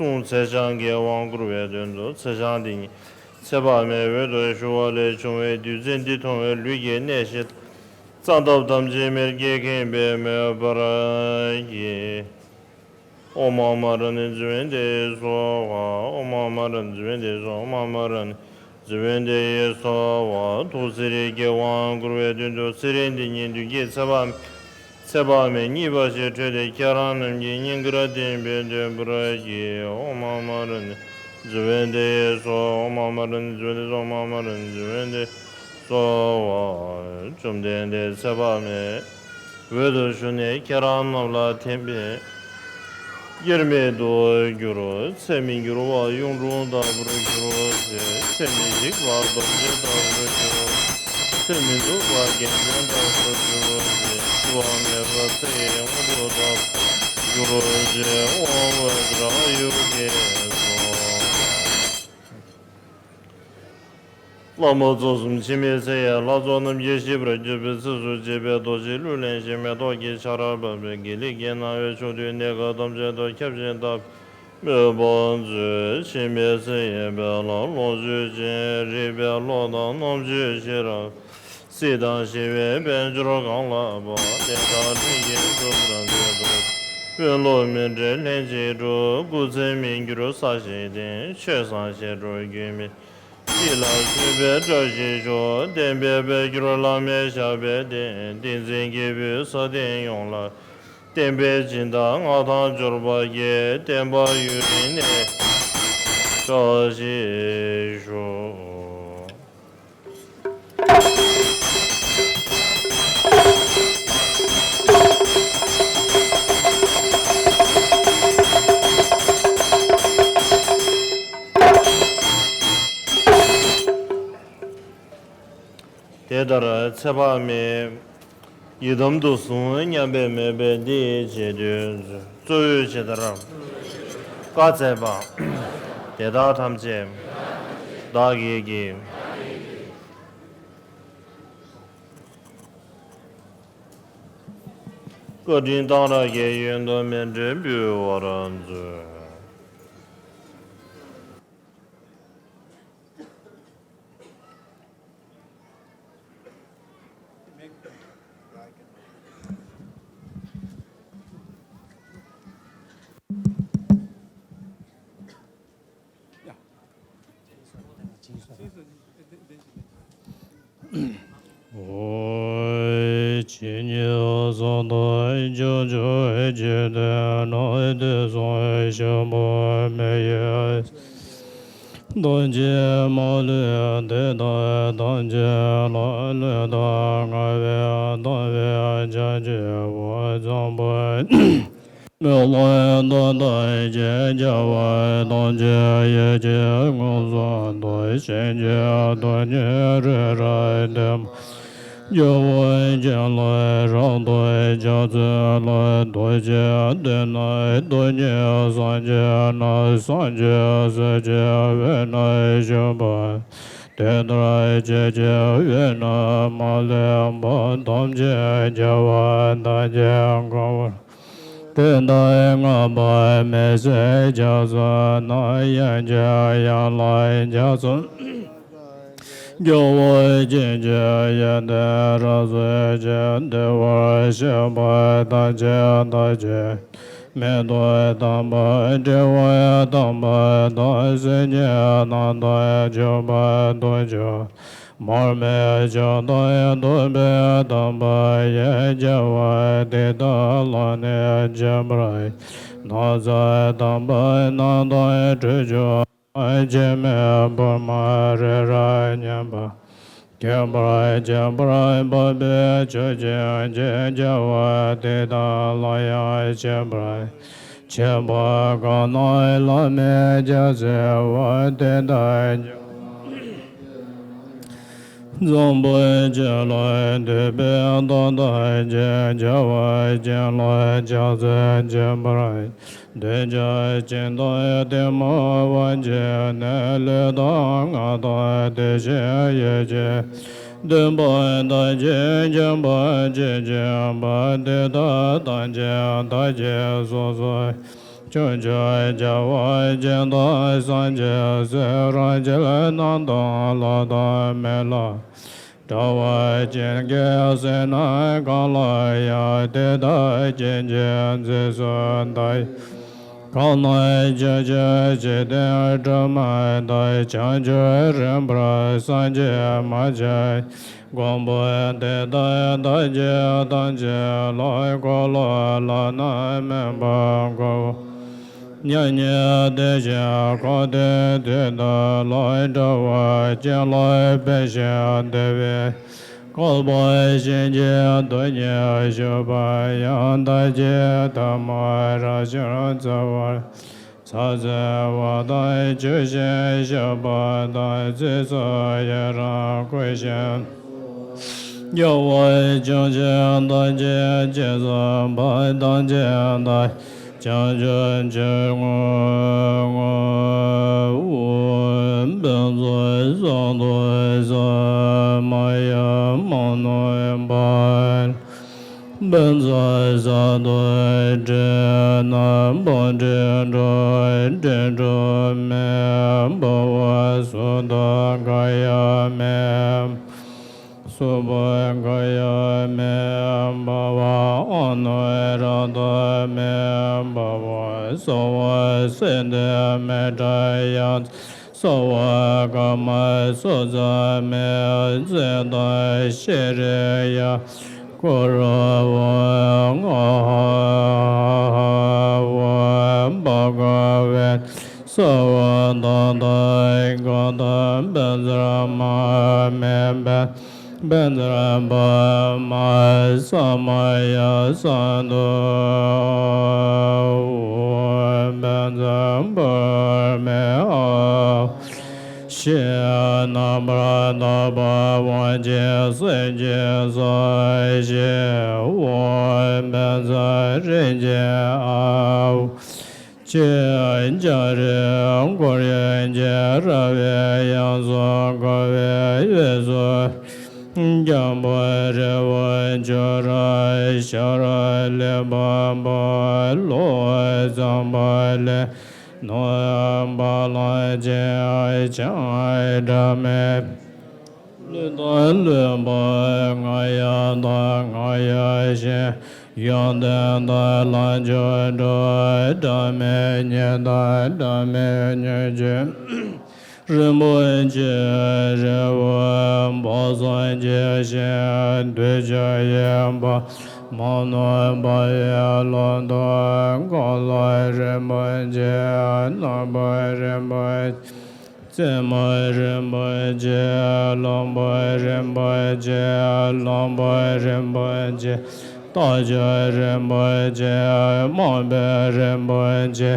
གསུང་ཚེ་ཞང་གི་དབང་བསྐུར་བའི་དོན་དུ། ཚེ་ཞང་འདི་ཉིད་ཚེ་དཔག་མེད་འོད་དུ་ཞུ་བ་ལས་བྱུང་བའི་བདུད་རྩི་འདི་འཐུང་བས་ལུས་ཀྱི་གནས་བཞི་རྩ་འདབ་ཐམས་ཅད་མེར་གྱིས་ཁེངས་པས་མོས་པར་བགྱི། ཨོཾ་ཨ་མ་ར་ཎི་ཛི་བན་ཏེ་སྭཱ་ཧཱ། ཨོཾ་ཨ་མ་ར་ཎི་ཛི་བན་ཏེ་སྭཱ་ཧཱ། ཨོཾ་ཨ་མ་ར་ཎི་ཛི་བན་ཏེ་ཡེ་སྭཱ་ཧཱ། ཐུགས་ཚེ་རིལ་གྱི་དབང་བསྐུར་བའི་དོན་དུ། ཚེ་རིལ་འདི་ཉིད་མདུན་གྱི་ཚེ་དཔག་ཚེ་དཔག་མེད་གཉིས་པ་ཞིག་འཕྲོས་ཏེ་ཁྱེད་རང་རྣམས་ཀྱི་སྙིང་གར་བསྟིམ་པའི་འདོད་པར་བགྱི། ཨོཾ་ཨ་མ་ར་ཎི་ཛི་བན་ཏེ་ཡེ་སྭཱ་ཧཱ། ཨོཾ་ཨ་མ་ར་ཎི་ཛི་བན་ཏེ་སྭཱ་ཧཱ། ཨོཾ་ཨ་མ་ར་ཎི་ཛི་བན་ཏེ་སྭཱ་ཧཱ། བཅོམ་ལྡན་འདས་ཚེ་དཔག་མེད་འོད་དུ་ཞུ་ནས་ཁྱེད་རང་རྣམས་ལ་ཐིམ་པས་དབྱེར་མེད་དུ་གྱུར། ཚེ་མི་འགྱུར་བ་གཡུང་དྲུང་ལྟ་བུར་གྱུར་ཅིག། ཚེ་མི་ཞིག་པ་རྡོ་རྗེ་ལྟ་བུར་གྱུར། ཚེ་མི་འདུག་པ་རྒྱལ་མཚན་ལྟ་བུར་གྱུར་ཅིག། འཆི་བ་མེད་པ་ཚེ་ཡི་དངོས་གྲུབ་ལྟ་བུར་གྱུར་ཅིག། ཨོཾ་ཨུ་ཙི་ར་ཨཱ་ཡུར་གྷི་སྭཱ་ཧཱ། བླ་མ་ཚོགས་གསུམ་འཆི་མེད་ཚེ་ཡི་ལྷ་ཚོགས་རྣམས་ཀྱིས་ཤིས་པར་གྱུར་པའི་ཚེ་སུ་བྱེད་པའི་རྡོ་རྗེའི་གླུ་ལེན་ཞིང་མེ་ཏོག་གི་ཆར་འབབ་པའི་དགེ་ལེགས་ཀྱི་སྣང་བས་ཕྱོགས་དུས་གནས་སྐབས་ཐམས་ཅད་དུ་ཁྱབ་ཞིང་དག་པའི་མོས་པ་མཛོད། འཆི་མེད་ཚེ་ཡི་དཔལ་ལ་ལོངས་སྤྱོད་ཅིང་། རིག་པའི་བློ་དང་རྣམ་དཔྱོད་ཤེས་རབ་སྲིད་དང་ཞི་བའི་དཔལ་འབྱོར་གང་ལགས་པ། དེ་དག་ལྷུན་གྱིས་གྲུབ་པར་མཛད་དོ། དཔོན་སློབ་མི་འབྲལ་ལྷན་ཅིག་སྒྲུབ། སྐུ་ཚེ་མི་འགྱུར་ས་གཞི་བརྟན། ཆོས་བཟང་ཞི་ཁྲོ་རྒྱུད་སྨིན་སྐྱིད་ལ་བཟོད་པའི་བཀྲ་ཤིས་ཤོག། བསྟན་པའི་དཔལ་གྱུར་བླ་མའི་ཞབས་པད་བརྟན། བསྟན་འཛིན་སྐྱེས་བུའི་ས་སྟེང་ཡོངས་ལ། བསྟན་པའི་སྦྱིན་བདག་མངའ་ཐང་འབྱོར་པ་སྐྱེ། བསྟན་པ་ཡུན་རིང་གནས་བཀྲ་ཤིས་ཤོག། དེ་ལྟར་ཚེ་དཔག་མེད་ཡི་དམ་དུ་བཟུང་། མཉམ་པའི་མོས་པས་འདི་ཡི་རྗེས་ཟློས་མཛོད། གཙོ་བོས་ཇི་ལྟར་བཀའ་སྩལ་པ། དེ་དག་ཐམས་ཅད་བདག་གིས་བགྱི། བཀའ་དྲིན་གཏང་རག་གི་ཡོན་དུ་མཎྜལ་འབུལ་བར་མཛོད། ཇི་སྙེད་སུ་དག་བྱང་ཆུབ་ཀྱི་དོན་དུ་དེ་སོགས་ཤམ་བུ་མེ་ཡིས། ཐམས་ཅད་མ་ལུས་དེ་དག་ཐམས་ཅད་ལ། ལུས་དང་ངག་པས་བཏང་བའི་བྱང་ཆུབ་བུ་བཟང་པོ། མི་ལ་དོན་དག་ཅིག་བྱ་བ་ཐམས་ཅད་ཡིད་ཀྱིས་མངོན་སུམ་དུ་བྱིན་གྱིས་རློབ་ནས་རི་རབ་བདེ་བ། སྐྱེ་བོ་ཅན་ལ་རབ་ཏུ་ཕྱག་འཚལ་ལོ། ཐུགས་རྗེ་ལྡན་ན་ཐུགས་རྗེ་སངས་རྒྱས་ན། སངས་རྒྱས་སྲས་ཀྱི་དབུས་ན་བཞུགས་པ། དེ་ལྟར་ཁྱེད་ཀྱི་དབུས་ན་མ་ལུས་པ་ཐམས་ཅད་རྒྱལ་བ་དང་ཀྱང་གང་བར། དེ་ལྟར་བསྔགས་པ་མི་ཟད་རྒྱ་མཚོ་ནང་། ཡང་བསྐྱར་ཡང་ལ་རྒྱ་མཚོ། སྐྱོ་བོ་སྐྱེ་མཆེད་ཡོན་ཏན་རབ་གསལ་ཅན། བདེ་བར་གཤེགས་པ་ཐམས་ཅད་ཐམས་ཅད། མིག་ཏོ་དམ་པ་དྲི་བ་དམ་པ་དང་། སེམས་ཅན་རྣམས་དང་མཆོད་པ་དང་མཆོག། མར་མེ་མཆོག་དང་ཐུབ་པའི་དམ་པ་ཡི། སྐྱེ་བ་འདི་དག་ལ་ནི་སྦྱིན་པར། ན་ཚ་དམ་པ་རྣམས་དང་ཁྲོ་ཆུང་མ། སྐྱེ་མེད་བུ་མོ་རི་རབ་མཉམ་པ། ཁྱད་པར་ཁྱད་པར་འཕགས་པའི་ཆོས་ཀྱི་རྒྱལ། སྐྱེ་བ་འདི་དག་ལ་ཡང་སྦྱིན་པར། ཁྱད་པར་གང་རྣམས་བླ་མེད་རྒྱལ་མཚན་དབང་། དེ་དག་ཀྱང་། བཟང་པོ་སྤྱོད་ལ་འདུད་པའི་བདག་ཐམས་ཅད། རྒྱལ་བ་ཀུན་ལ་ཕྱག་འཚལ་སྦྱིན་པར། འདོད་ཆགས་ཞེ་སྡང་གཏི་མུག་དབང་གིས་ནི། ལུས་དང་ངག་དང་དེ་བཞིན་ཡིད་ཀྱིས། སྡིག་པ་ཐམས་ཅད་སྦྱིན་པར་བགྱིས་པ། དེ་དག་ཐམས་ཅད་བདག་གིས་སོ་སོར། ཕྱོགས་བཅུའི་རྒྱལ་བ་ཀུན་དང་སངས་རྒྱས་སྲས། རང་ཕྱིར་རྣམ་དག་ལགས་དང་མི་ལགས། དགྲ་བོ་ཀུན་གྱིས་བསད་ན་གང་ལ་ཡང་། དེ་དག་ཀུན་གྱི་རྗེས་སུ་བདག་གང་རྣམས་ཕྱོགས་བཅུའི་འཇིག་རྟེན་དྲི་མ་དག་བྱང་ཆུབ་རིམ་པར་སངས་རྒྱས་མ་ཆགས། གོང་བུ་དེ་དག་བདག་གིས་ཐམས་ཅད་བརླག་འཁོར་ལོ་བརླག་ན་མུན་པ་འཁོར་བ། མྱ་ངན་འདས་ཞི་འཁོར་དེའི་དུས་དག་ལ། དགྲ་བོ་ཀུན་ལ་ཕན་ཞིང་བདེ་བའི། བསྐལ་པ་གཞན་གྱི་དུས་ཉིད་བཞུགས་པ་ཡང་། བདག་གིས་ཐལ་མོ་སྦྱར་ཞིང་ཚ་བ། ཚ་ཟེར་བ་དང་ཆུ་ཤིང་གཤེར་བ་དང་། ཚིགས་སུ་ཡི་རང་བཀོད་ཅིང་། རྒྱལ་བ་བྱང་ཆུབ་ཐམས་ཅད་ཀྱིས་གསུངས་པ། ཐམས་ཅད་བདག་བྱང་ཆུབ་ཕྱིར་བསྔོ། ཨོཾ་བཛྲ་ས་ཏྭ་ས་མ་ཡ་མ་ནུ་པཱ། བཛྲ་ས་ཏྭ་ཏྲི་ན་པ་ཏྲི་ཏྲ་ཏྲི་ཏྲ་མེ། བྷ་བ་སུ་ཏ་ག་ཡ་མེ། སུ་པ་ག་ཡ་མེ། བྷ་བ་ཨ་ནུ་ར་ཏ་མེ། བྷ་བ་སརྦ་སིདྡྷི་མེ་ཏྲ་ཡ། སརྦ་ཀ་མ་སུ་ཙ་མེ། ཙིཏྟ་ཤྲི་ཡ་གུ་རུ་ཨོཾ། ཨ་ཧ་ཧ་ཨོཾ་བྷ་ག་བེ་ཏུ་སརྦ་ད་ཐཱ་ག་ཏ་བཛྲ་མ་ཧཱ་མེ་བྷ་བཛྲ་བྷ་མ་ས་མ་ཡ་སཱ་ཏུ་ཨོཾ་བཛྲ་བྷ་མེ་ཨཱཿཧཱུྃ། ཞེས་རྣམ་པར་དག་པ་དབང་ཆེན་གསེར་གྱི་ས་གཞི། ཨོཾ་བཛྲ་རིག་འཛིན་ཨཱཿཧཱུྃ། ཅེས་ལྕགས་རི་གུ་རུ་གྱི་ར་བས་ཡང་སུ་བསྐོར་བའི་དབུས་སུ། སྐྱེས་བུ་རི་བོ་ཆུ་རུ་ཤར་ལུས་འཕགས་པོ། ལོ་ཙཱ་བ་ལས་ནོར་བུ་ལྷན་ཅིག་སྦྱངས། སྒྲ་མེད་ལུས་དང་ལུས་འཕགས་ང་ཡི་བདག་ང་ཡི་གཤིན། ཡོན་ཏན་དང་ལྷ་མཆོག་འགྲོ། སྒྲ་མེད་ཉིད་དང་སྒྲ་མེད་མྱུ་གུ། རིན་པོ་ཆེའི་རི་བོ་དཔག་བསམ་གྱི་ཞིང་། འདུས་བྱས་ཡོད་པ་མ་ནོར་འབར་བའི་ཀློང་དུ། གང་ལ་རིན་པོ་ཆེ་རྣམ་པར་རིན་པོ་ཆེ། རྩེ་མོ་རིན་པོ་ཆེ། གླང་པོ་རིན་པོ་ཆེ། གླང་པོ་རིན་པོ་ཆེ། རྟ་མཆོག་རིན་པོ་ཆེ། རྨོངས་པའི་རིན་པོ་ཆེ།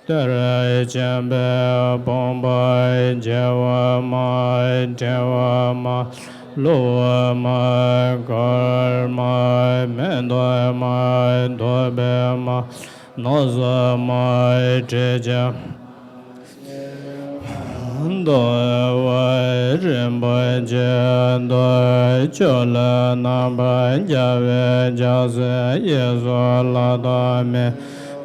གཏེར་ཆེན་པོའི་བུམ་པ། བརྗེ་བ་མེད། བྲི་བ་མེད། བསླུ་བ་མེད། འགལ་མེད། མི་ལྡོག་མེད། ལྡོག་པ་མེད། ནག་ས་མེད། དྲི་ཆབ། འདུལ་བ་རིན་པོ་ཆེ་འདུལ། ཆོས་ལ་རྣམ་པར་རྒྱལ་བའི་ཕྱག་འཚལ། གཡས་སུ་ལྷ་དང་མི་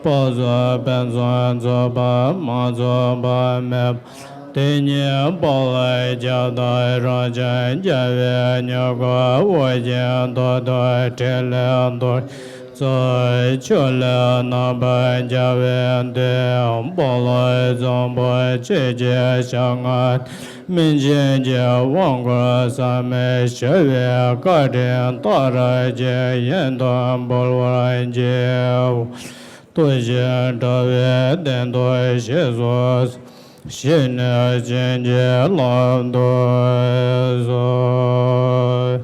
འཕགས་ཚོགས་དཔལ་བཟང་ཚོགས་པ་མ་ཚོགས་པ་མེད་པ་དེ་ཉིད་འཕགས་ལ་ཁྱབ་བདག་རང་བྱུང་རྒྱལ་བའི་ཉེར་མཁོ་ཨོ་རྒྱན་ཏོག་ཏོ་ཕྲིན་ལས་རྡོ་རྗེ་གཙོ། ཆོས་ལ་རྣམ་པར་རྒྱལ་བའི་མདོས། འཕགས་ལམ་བཟང་པོ་ཆོས་ཀྱི་ཞལ་སྔ་སྨིན་བྱེད་ཀྱི་དབང་བསྐུར་བསམ་མི་ཁྱབ་པའི་བཀའ་དྲིན་མཐའ་ཡས་ཀྱི་ཡོན་དུ་འབུལ་བར་བགྱིའོ། ཐུགས་རྗེ་དྲ་བའི་གདན་དུ་གཤེགས་སུ། གཤེགས་ནས་བྱིན་གྱིས་བརླབ་ཏུ་གསོལ།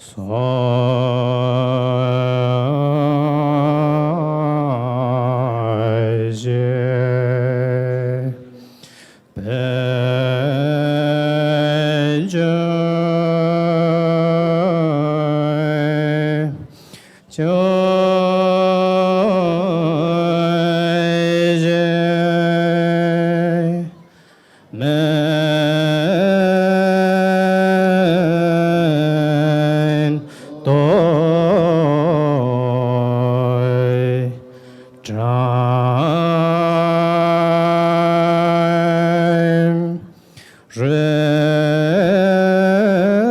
གསོལ་ཞིག། དཔལ་འབྱོར་ཆོས་རྗེ་མན་ཏོ། ཀྲམ་རེ་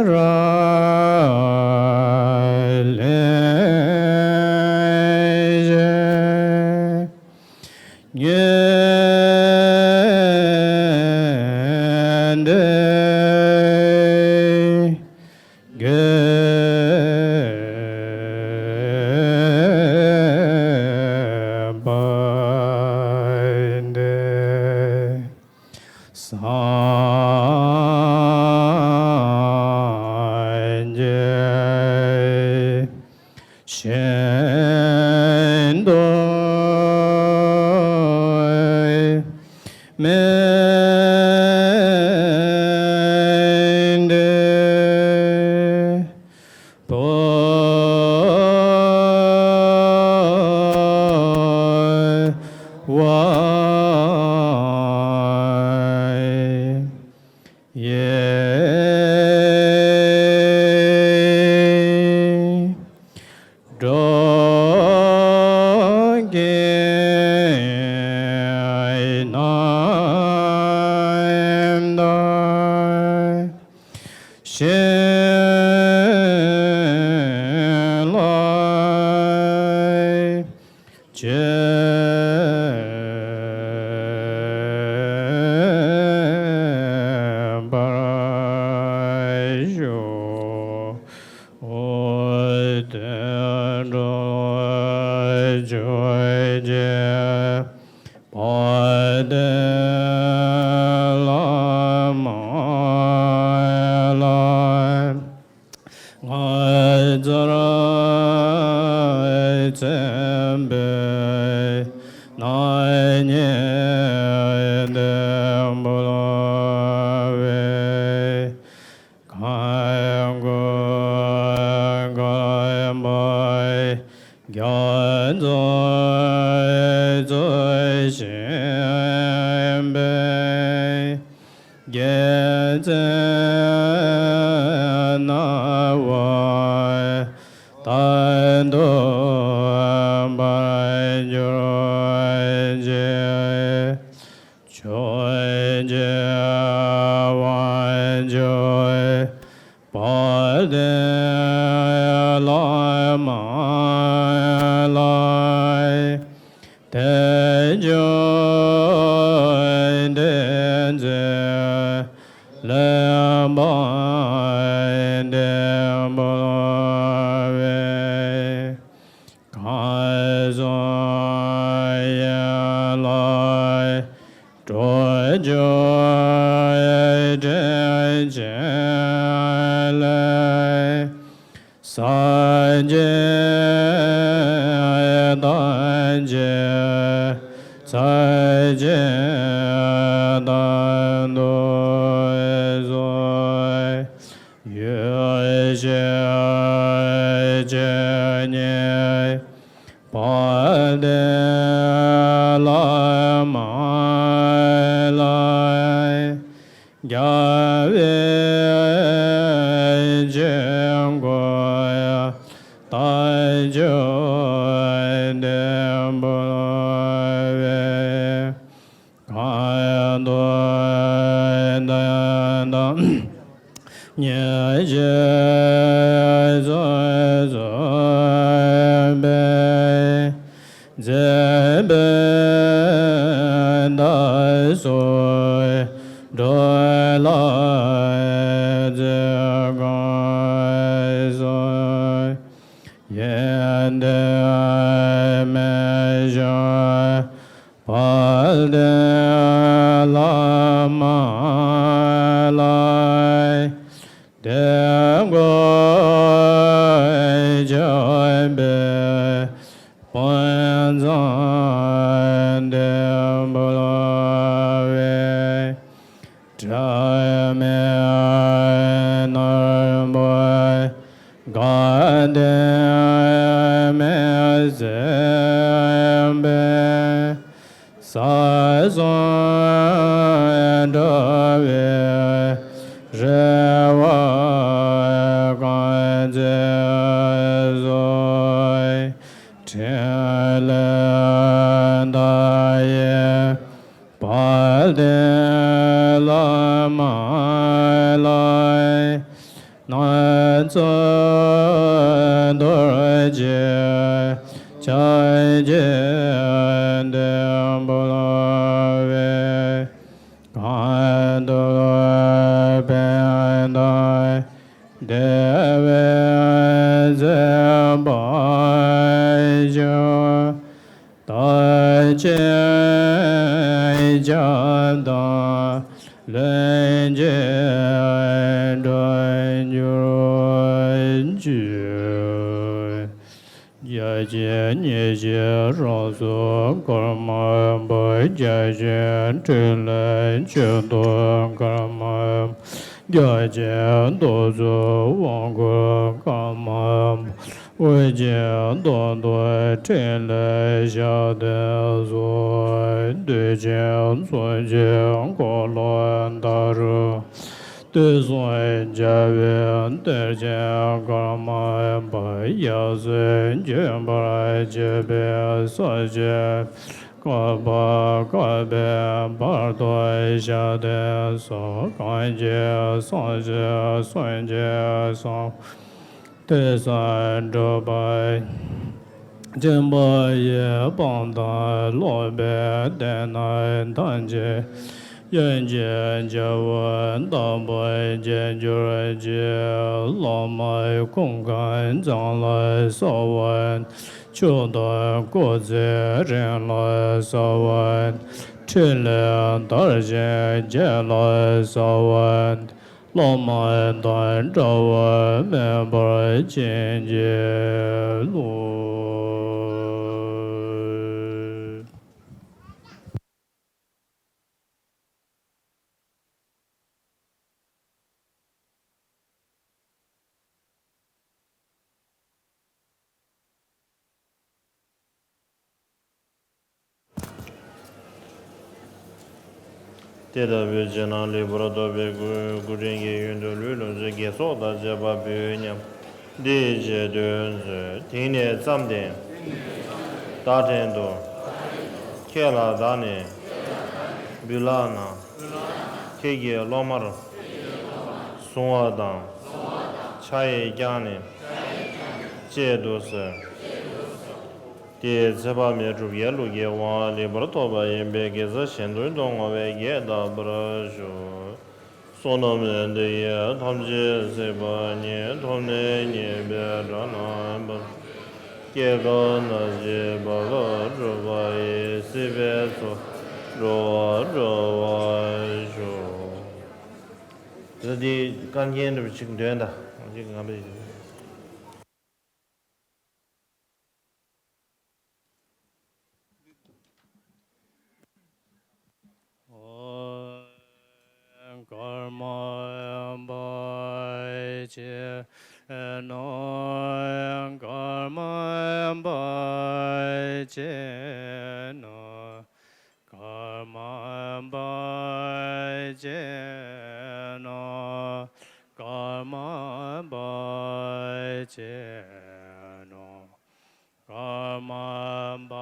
ར་ལེ་ཞེ་ཉོན་ཏེ། དགེ་བ་འདི་སངས་རྒྱས་བཞིན་དུ་སྨིན་ཏེ། བོད་ཡུལ་འགྲོ་ཀུན་རྣམས་དང་། བྱིན་རླབས་བརྗིད་པར་ཤོག། དོན་གྲུབ་ཆོས་ཀྱི་དཔལ་ལྡན་བླ་མ་ལ། ངག་དབྱངས་ཚེམ་བུའི་སྣང་བརྙན་དུ་འབུལ་བའི། གང་གོས་གང་པོ་རྒྱ་མཚོ་ཚུལ་བཞིན་པའི། རྒྱལ་མཚན་སྣང་བ་དག་ཏུ་འབར་གྱུར་ཅིག། ཆོས་ཀྱི་དབང་ཕྱུག་དཔལ་ལྡན་བླ་མ་ལ། དལ་འབྱོར་འདི་ཚུ་ལེན་པར་འདེབས་པའི། གང་གསུང་ཡན་ལག་དྲུག་ཅུ་དྲན་བྱེད་ལས། སངས་རྒྱས་ཐམས་ཅད་ཚར་གཅིག་ཏུ་འདུ་བའི་ཚུལ། ཡེ་ཤེས་ཇི་སྙེད་དཔལ་ལྡན་བླ་མ་ལ། མཛད་པའི་བདག་སོགས་འགྲོ་ལ་བརྩེ་དགོངས་སོ། ཡོན་ཏན་མི་འབྱུང་དཔལ་ལྡན་བླ་མ་ལ། དད་དགོངས་འཇམ་པའི་དཔལ་མཛངས་བརྟན་འབུལ་བའི། དྲི་མེད་ནོར་བུ་དགའ་ལྡན་མའི་བཟོད་པའི། ས་གསུམ་འགྲོ་བའི་རེ་བ་བསྐང་མཛད་གསོལ། ཕྲིན་ལས་མཐའ་ཡས་དཔལ་ལྡན་བླ་མ་ལ། སྣ་ཚོགས་རྡོ་རྗེ་འཆང་གི་བསྟན་འབུལ་བའི། གང་དུ་ཕན་དང་བདེ་བའི་མཛད་པ་ཕྱོགས། བདག་ཅག་སྐྱབས་དང་ལྷན་ཅིག་འགྲོ་འགྱུར་ཅིག། རྒྱལ་ཆེན་ཉེར་བཞི་རང་གཟུགས་ཀརྨ་པ། རྒྱལ་ཆེན་ཕྲིན་ལས་ཆེ་བསྟོད་ཀརྨ་པ། རྒྱལ་ཆེན་རྡོ་རྗེ་དབང་བསྐུར་ཀརྨ་པ། དབུ་ཅན་གདོན་བཟློག་ཕྲིན་ལས་ཞབས་བརྟན་སོགས། བདུད་ཅན་མཚོན་ཆའི་འཁོར་ལོ་མཐའ་རུ། དུས་གསུམ་རྒྱལ་བའི་གཏེར་ཆེན་ཀརྨ་པ། ཡབ་སྲས་མགོན་པོར་བཅས་པའི་ས་བཅུའི་བཀའ་བརྒྱུད་བསྐལ་པའི་བར་དུ་ཞབས་བརྟན་སོགས། གང་གི་སངས་རྒྱས་སངས་རྒྱས་སམ། དུས་གསུམ་འགྲོ་བ་ཆེན་པོ་ཡི་དཔལ་དང་ཀློག་པའི་བདེ་རྣམས་ཐམས་ཅད་དབྱིངས་ཀྱི་རྒྱལ་པོ་དམ་པ་རྒྱལ་གྱུར་ཅིག། བླ་མའི་ཁུངས་ཁང་འཛམ་ལ་གསལ་བ། མཆོག་ཐུན་སྐུ་ཚེ་རིང་ལ་གསལ་བ། ཕྲིན་ལས་དར་ཞིང་རྒྱས་ལ་གསལ་བ། བླ་མ་དང་འབྲལ་བ་མེད་པར་བྱིན་གྱིས་རློབས། དེ་ལྟ་བུའི་རྗེས་གནང་ལེགས་པར་ཐོབ་པའི་སྐུ། སྐུ་ཕྲེང་གི་ཡོན་ཏན་ལུས་ལོངས་སྤྱོད་དགེ་ཚོགས་དང་བཅས་པ་འབུལ་སྙམ། འདི་ཡི་རྗེས་ཟློས་མཛོད། དེང་ནས་བརྩམས་ཏེ། བདག་བྲན་དུ། ཁྱེད་ལ་བདག་ནི། འབུལ་ལགས་ན། ཁྱེད་ཀྱི་སློབ་མར། གཟུང་བ་དང་། ཕྱག་གཡས་བརྐྱང་ནས། བཅད་དུ་གསོལ། དེའི་ཚེ་དཔག་མེད་གྲུབ་བརྒྱའི་ལུས་ཀྱི་དབང་ལེགས་པར་ཐོབ་པ་ཡིན་པས། དགེ་རྩ་གཞན་དོན་དུ་བསྔོ་བས་རྒྱས་བཏབ་པར་ཞུ། བསོད་ནམས་འདི་ཡིས་ཐམས་ཅད་གཟིགས་པ་ཉིད། ཐོབ་ནས་ཉེས་པའི་དགྲ་རྣམས་ཕམ། སྐྱེ་རྒ་ན་འཆིའི་རྦ་ཀློང་འཁྲུགས་པ་ཡི། སྲིད་པའི་མཚོ་ལས་འགྲོ་བ་སྒྲོལ་བར་ཤོག། ད་འདི་དཀར་མཁན་འདྲ་པོ་ཅིག་འདོན་དང་། ཅིག་ང་པའི། ཀརྨ་པ་ཅན་ནོ། ཀརྨ་པ་ཅན་ནོ། ཀརྨ་པ་ཅན་ནོ། ཀརྨ་པ་ཅན་ནོ། ཀརྨ་པ་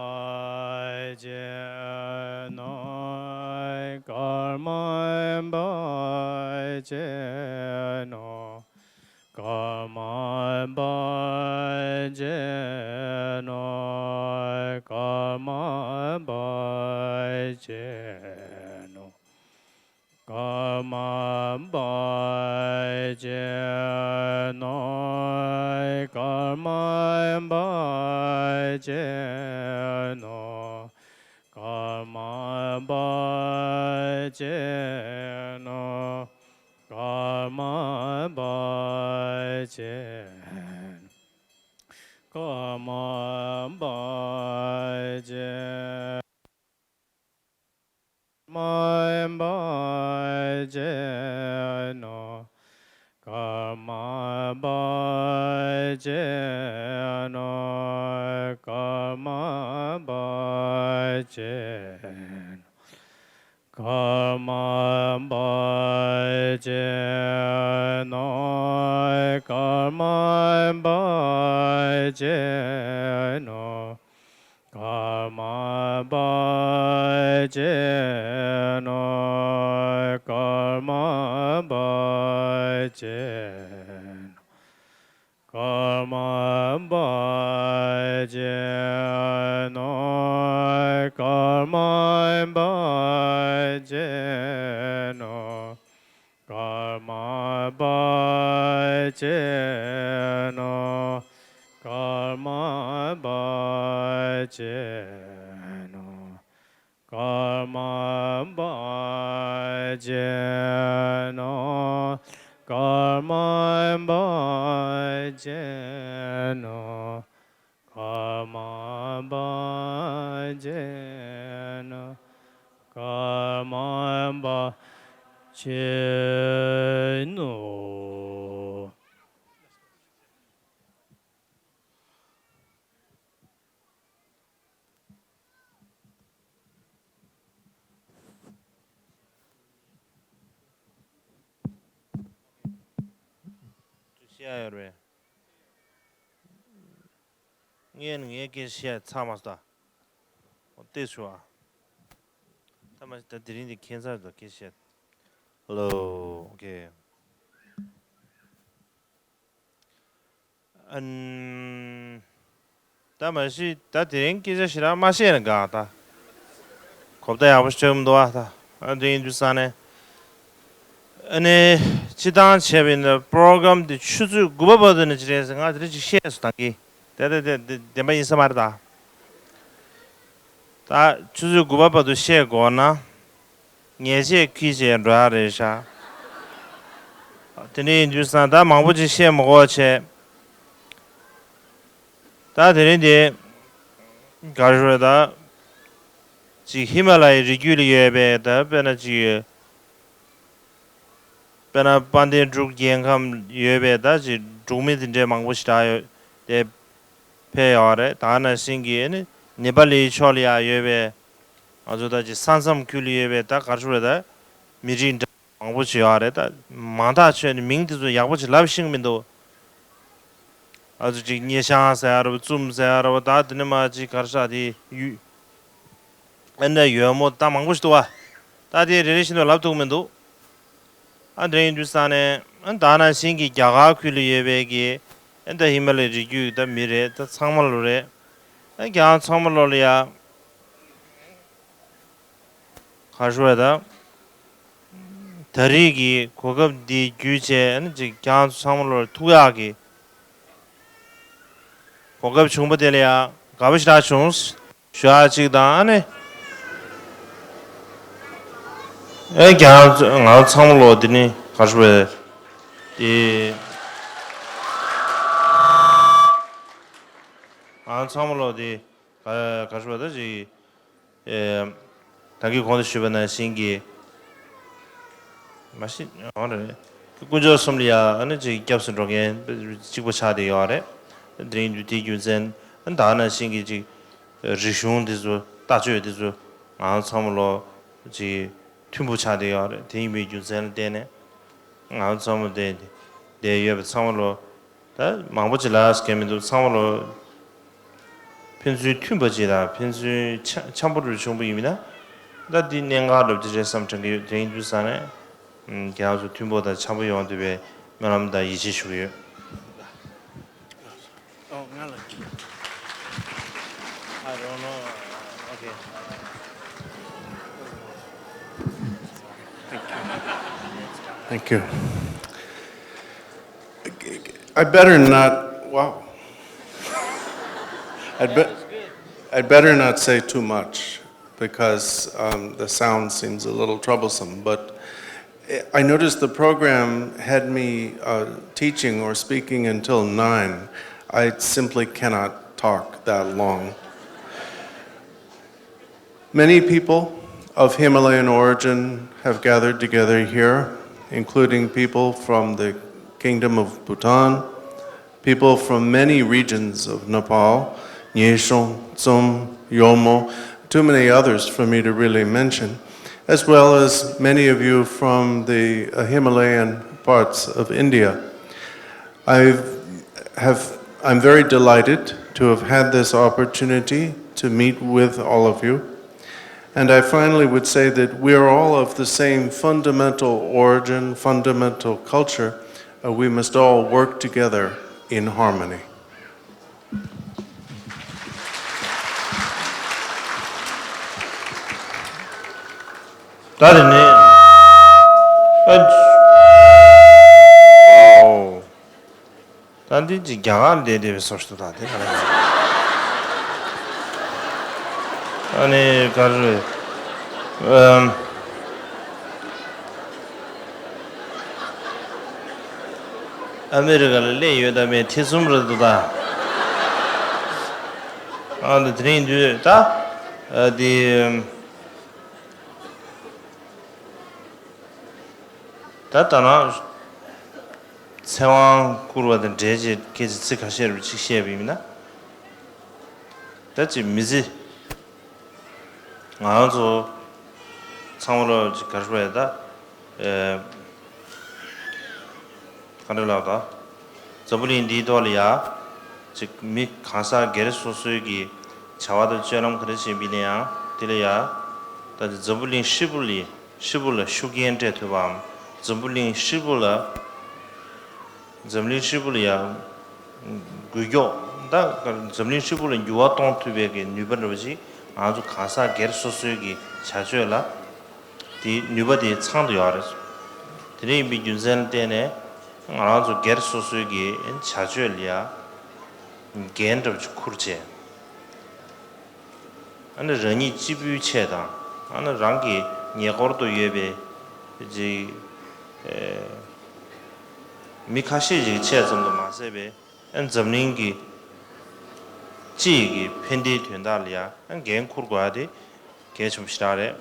ཅན་ནོ། ཀརྨ་པ་ཅན་ནོ། ཀརྨ་པ་ཅན་ནོ། ཀརྨ་པ་ཅི་ནོ། ཀརྨ་པ་ཅི་ནོ། ཀརྨ་པ་ཅི་ནོ། ཀརྨ་པ་ཅི་ནོ། ཀརྨ་པ་ཅི་ནོ། ཀརྨ་པ་ཅི། ཀརྨ་པ་ཅི་ནོ། ཀརྨ་པ་ཅི་ནོ། ཀརྨ་པ་ཅི་ནོ། ཀརྨ་པ་ཅི་ནོ། ཀརྨ་པ་ཅི་ནོ། ཀརྨ་པ་ཅི་ནོ། ཀརྨ་པ་ཅི་ནོ། ཀརྨ་པ་ཅི་ནོ། ཀརྨ་པ་ཅི་ནོ། ཀརྨ་པ་ཅི་ནོ། ཀརྨ་པ་ཅི་ནོ། ཀརྨ་པ་ཅི་ནོ། ཀརྨ་པ་ཅི་ནོ། ཀརྨ་པ་ཅི་ནོ། ཀརྨ་པ་ཅི་ནོ། བཤད་ཡོད་རེད། ངས་ངའི་སྐད་བཤད་ཚར་མ་སོང་ད། ཨོ་ཏེ་ཞུ་ཨ། ད་མ་ད་དེ་རིང་འདི་ཁྱད་མཚར་དུ་སྐད་བཤད། ཧེ་ལོ། ཨོ་ཁེ། ཨན། ད་མ་གཞི་ད་དེ་རིང་སྐད་ཆ་ཞེ་དྲག་མ་བཤད་ན་དགའ་ད། གོ་བརྡ་ཡག་པོ་ཞིག་ཆགས་མི་འདུག་ཨ་ད། ཨ་དེ་ཡིན་དུས་ས་ནས། ཨ་ནི། སྤྱི་བཏང་བྱས་པ་ཡིན་ན་པྲོ་གྷ་རམ་དེ་ཆུ་ཚོད་དགུ་པ་བར་དུ་ནས་ཅི་རེད་ཟེར་ང་དེ་རིང་ཅིག་བཤད་སོང་ད་གི། དེ་དེ་དེ་དེ་བདེན་པ་ཡིན་ས་མ་རེད་ད། ད་ཆུ་ཚོད་དགུ་པ་བར་དུ་བཤད་དགོས་ན། ཉལ་ཆས་ཁུལ་བྱས་འགྲོ་ཡག་རེད་ཤག་དེ་འདྲ་ཡིན་དུས་ཙང་ད་མང་པོ་ཅིག་བཤད་མི་དགོས་བྱས། ད་དེ་རིང་དེ། ག་རེ་ཞུ་རེད་ད། ཅིག་ཧི་མ་ལ་ཡའི་རི་རྒྱུད་ལ་ཡོད་པའི་ད་དཔེར་ན་ཅིག་དཔེར་ན་དཔལ་ལྡན་འབྲུག་རྒྱལ་ཁམས་ཡོད་པའི་ད་ཅིག་འབྲུག་མི་དེ་འདྲའི་མང་པོ་ཞིག་གྲགས་ཡོད་དེ་ཕེབས་ཡོད་རེད། ད་ནང་བཞིན་གྱི་ནི་ནེ་པ་ལིའི་ཕྱོགས་ལ་ཡང་ཡོད་པའི་ང་ཚོ་ད་ཅིག་ས་མཚམས་ཁུལ་ལ་ཡོད་པའི་ད་ག་རེ་ཞུ་རེད་ད་མི་རིགས་འདྲ་མང་པོ་ཞིག་ཡོད་རེད། ད་མང་ཐག་ཆོད་ནས་མིང་དེ་ཚོ་ཡག་པོ་ཞིག་ལབ་ཤེས་ཀྱི་མི་འདུག་ཨ་ཚོ་ཅིག་སྙེ་ཤང་ཟེར་ཡ་ར་བ་ཙུམ་ཟེར་ཡ་ར་བ་ད་དེ་ནས་མ་ཅིག་ག་རེ་ཤག་དེ་ཡུལ། ཨ་འདྲ་ཡོད་མོ་ད་མང་པོ་ཞིག་འདུག་བ། ད་དེ་རེ་རེ་བཞིན་དུ་ལབ་ཐུབ་མི་འདུག་ཨ་འདྲ་ཡིན་དུས་ས་ནས་ཨ་ད་ནང་བཞིན་གྱི་རྒྱ་གར་ཁུལ་ལ་ཡོད་པའི་གི་ཨ་ད་ཧི་མ་ལའི་རི་རྒྱུད་ད་མི་རེད། ད་ཚང་མ་ལོ་རེད། ཨ་རྒྱ་ཚང་མ་ལོ་ལ་ཡ། ག་རེ་ཞུ་བ་ད། ད་རེས་ཀྱི་གོ་སྐབས་འདི་བརྒྱུད་བྱས་ཨ་ནི་ཅིག་རྒྱ་ཚང་མ་ལོ་ལ་ཐུག་ཡག་གི་གོ་སྐབས་བྱུང་པ་དེ་ལ་ཡང་དགའ་པོ་ཞེ་དྲག་བྱུང་། ཞུ་ཡག་ཅིག་དང་ཨ་ནི། ཨེ་རྒྱ་ང་ཚང་མ་ལོ་འདི་ནི་ག་རེ་ཞུ་བ་དེ། ང་ཚང་མ་ལོ་དེ་ག་ག་རེ་ཞུ་བ་ད་ཅིག་ཨེ། ད་གིན་གོང་དུ་ཞུས་པ་ནང་བཞིན་གྱི། མ་གཞི་འོང་རེད། དཀོན་མཆོག་གསུམ་ལ་ཡང་ཨ་ནི་ཅིག་སྐྱབས་སུ་འགྲོ་མཁན་གཅིག་པ་ཆགས་བསྡད་ཡོད་རེད། དེ་རིང་དུས་དེའི་རྒྱུ་མཚན་ཨ་ནི་ད་ག་ནང་བཞིན་གྱི་ཅིག་རིག་གཞུང་འདི་ཚོ་ལྟ་སྤྱོད་འདི་ཚོ་ང་ཚང་མ་ལོ་ཅིག་མཐུན་པོ་ཆགས་བསྡད་ཡོད་རེད། དེ་ཡིན་པའི་རྒྱུ་མཚན་ལ་བརྟེན་ནས་ང་ཚང་མ་བསྡད་བསྡད་ཡོད་པ་ཚང་མ་ལོ། ད་མང་པོ་ཅིག་ལབ་ཡག་མི་འདུག་ཚང་མ་ལོ་ཕན་ཚུན་མཐུན་པ་ཅིག་དང་ཕན་ཚུན་འཆམ་འཆམ་པོ་རུ་བྱུང་བ་ཡིན་ན། ད་འདི་གནད་འགག་རབ་ཅིག་རེད་བསམ་དྲན་གྱི་ཡོད། དེ་ཡིན་དུས་ས་ནས་ཁྱེད་རང་ཚོ་མཐུན་པོ་དང་འཆམ་པོ་ཡོང་ཐུབ་པའི་སྨོན་ལམ་དང་ཡིད་ཆེས་ཞུ་གི་ཡོད། ཨོ་ང་ལ་ཁྱེད། I don't know. Thank you. I better not, wow. I'd, be, I'd better not say too much because um, the sound seems a little troublesome. But I noticed the program had me uh, teaching or speaking until nine. I simply cannot talk that long. Many people of Himalayan origin have gathered together here, including people from the Kingdom of Bhutan, people from many regions of Nepal, Nyeshung, Tsum, Yomo, too many others for me to really mention, as well as many of you from the uh, Himalayan parts of India. I have, I'm very delighted to have had this opportunity to meet with all of you. And I finally would say that we are all of the same fundamental origin, fundamental culture. Uh, we must all work together in harmony. ད་དེ་ནས་ཨ་ཨོ། ད་འདི་ཅིག་རྒྱ་གར་བསྡད་བསྡད་པའི་བཟོ་ཞིག་འདུག་ད་དེ་ག་རེ་ཨ་ནི་ག་རེ་ཨམ། ཨ་མེ་རི་ཀ་ལ་སླེབས་ཡོད་དམ་མེད་ཐེ་ཚོམ་རེད་འདུག་ད། ཨ་ནི་དེ་རིང་དུས་ད་ཨ་དེ་ད་ད་ནང་ཚེ་དབང་བསྐུར་བ་དང་འབྲེལ་བྱས་སྐད་ཆ་ཚིག་ཁ་ཤས་རུ་ཅིག་བཤད་པ་ཡིན་ན། ད་ཅིག་མི་ཚེ་ང་རང་ཚོ་ཚང་མ་ལོ་ཅིག་ག་རེ་ཞུ་དགོས་ཡ་ད། ཨེ། ག་འདྲ་ལབ་དགོས། འཛམ་བུ་གླིང་འདིའི་ཐོག་ལ་ཡ། ཅིག་མི་གང་ཟག་སྒེར་སོ་སོའི་གི་བྱ་བ་དང་སྤྱོད་ལམ་ག་རེ་བྱེད་པ་ཡིན་ན་ཡང་དེ་ལ་ཡ། ད་ཅིག་འཛམ་བུ་གླིང་ཧྲིལ་པོ་ལ་ཧྲིལ་པོ་ལ་ཤུགས་རྐྱེན་སྤྲད་ཐུབ་པའམ། འཛམ་བུ་གླིང་ཧྲིལ་པོ་ལ། འཛམ་གླིང་ཧྲིལ་པོ་ལ་ཡ། འགུལ་སྐྱོད། ད་འཛམ་གླིང་ཧྲིལ་པོ་ལ་འགྱུར་བ་གཏོང་ཐུབ་པའི་གི་ནུས་པ་འདྲ་བ་ཞིག་ང་ཚོ་གང་ཟག་སྒེར་སོ་སོའི་གི་བྱ་སྤྱོད་ལ། དེའི་ནུས་པ་དེ་ཚང་དུ་ཡོད་རེད། དེ་འདྲ་ཡིན་པའི་རྒྱུ་མཚན་ལ་བརྟེན་ནས་ང་རང་ཚོ་སྒེར་སོ་སོའི་གི་བྱ་སྤྱོད་ལ་ཡ་འགན་འདྲ་བ་ཅིག་འཁུར་བྱས། ཨ་ནི་རང་ཉིད་གཅིག་པུའི་ཆེད་དང་ཨ་ནི་རང་གི་ཉེ་འཁོར་དུ་ཡོད་པའི་ཅིག་མི་ཁ་ཤས་ཅིག་ཆེད་ཙམ་དུ་མ་ཟད་པའི་ཨ་ནི་འཛམ་གླིང་གི་སྤྱི་ཡི་གི་ཕན་བདེའི་དོན་དག་ལ་ཡང་ཨ་ནི་འགན་འཁུར་དགོས་ཡ་དེ། གལ་ཆེན་པོ་ཞེ་དྲག་རེད།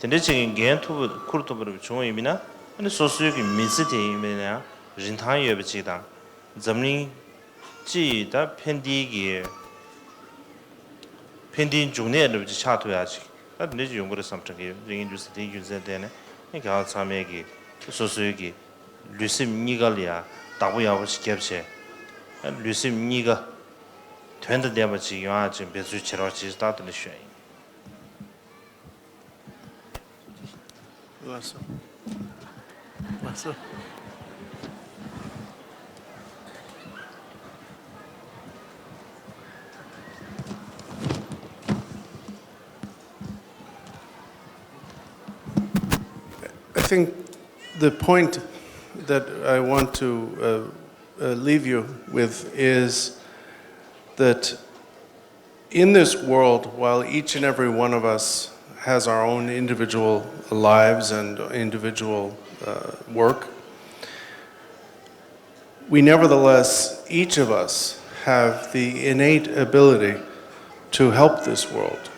དེ་འདྲ་ཅིག་གི་འགན་ཐུབ་པ་འཁུར་ཐུབ་པ་རེ་བྱུང་བ་ཡིན་ན་ཨ་ནི་སོ་སོའི་གི་མི་ཚེ་དེ་ཡིན་པ་ཡིན་ན་ཡང་རིན་ཐང་ཡོད་པ་ཅིག་དང་། འཛམ་གླིང་སྤྱི་ཡི་ད་ཕན་བདེའི་གི་ཕན་བདེའི་འབྱུང་གནས་འདྲ་པོ་ཅིག་ཆགས་ཐུབ་ཡ་ཅིག་ད་དེ་འདྲ་ཅིག་ཡོང་གི་རེད་བསམ་དྲན་གི་ཡོད། དེ་ཡིན་དུས་ཙང་དེའི་རྒྱུ་མཚན་བརྟེན་ནས་ཨ་ནི་རྒྱལ་བ་ཚང་མས་གི་སོ་སོའི་གི་ལུས་སེམས་གཉིས་ཀ་ལ་ཡ་བདག་པོ་ཡག་པོ་ཞིག་བརྒྱབ་བྱས་ཨ་ནི་ལུས་སེམས་གཉིས་ཀ་དོན་དང་ལྡན་པ་ཅིག་ཡོང་ཡ་ཅིག་འབད་རྩོལ་བྱེད་རོགས་ཅེས་ད་དེ་འདྲ་ཞུ་ཡ་ཡིན། ལགས་སོ། ལགས་སོ། I think the point that I want to uh, uh, leave you with is that in this world, while each and every one of us has our own individual lives and individual uh, work, we nevertheless, each of us, have the innate ability to help this world,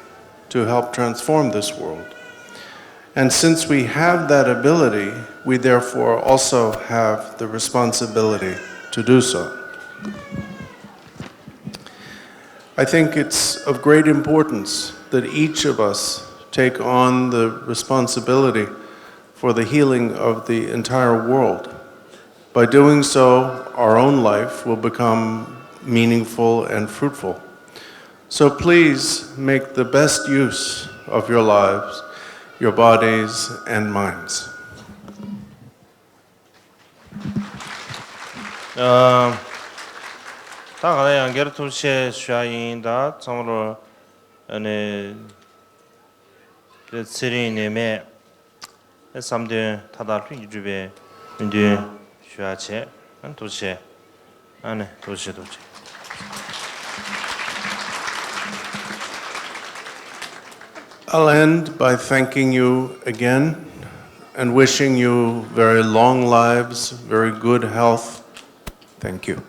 to help transform this world. And since we have that ability, we therefore also have the responsibility to do so. I think it's of great importance that each of us take on the responsibility for the healing of the entire world. By doing so, our own life will become meaningful and fruitful. So please make the best use of your lives, your bodies, and minds. ཨ། ད་ག་ལ་ཡང་སྒེར་ཐུགས་རྗེ་ཆེ་ཞུ་ཡ་ཡིན། ད་ཚང་མ་ལོ་ཨ་ནི་ ཚེ་རིང་ནུས་མེད། བསམ་དོན་མཐའ་དག་ལྷུན་གྱིས་གྲུབ་པའི་སྨོན་འདུན་ཞུ་ཡ་བྱས། ཨ་ནི་ཐུགས་རྗེ་ཆེ། ཨ་ནི་ཐུགས་རྗེ་ཆེ། ཐུགས་རྗེ་ཆེ། I'll end by thanking you again and wishing you very long lives, very good health. Thank you.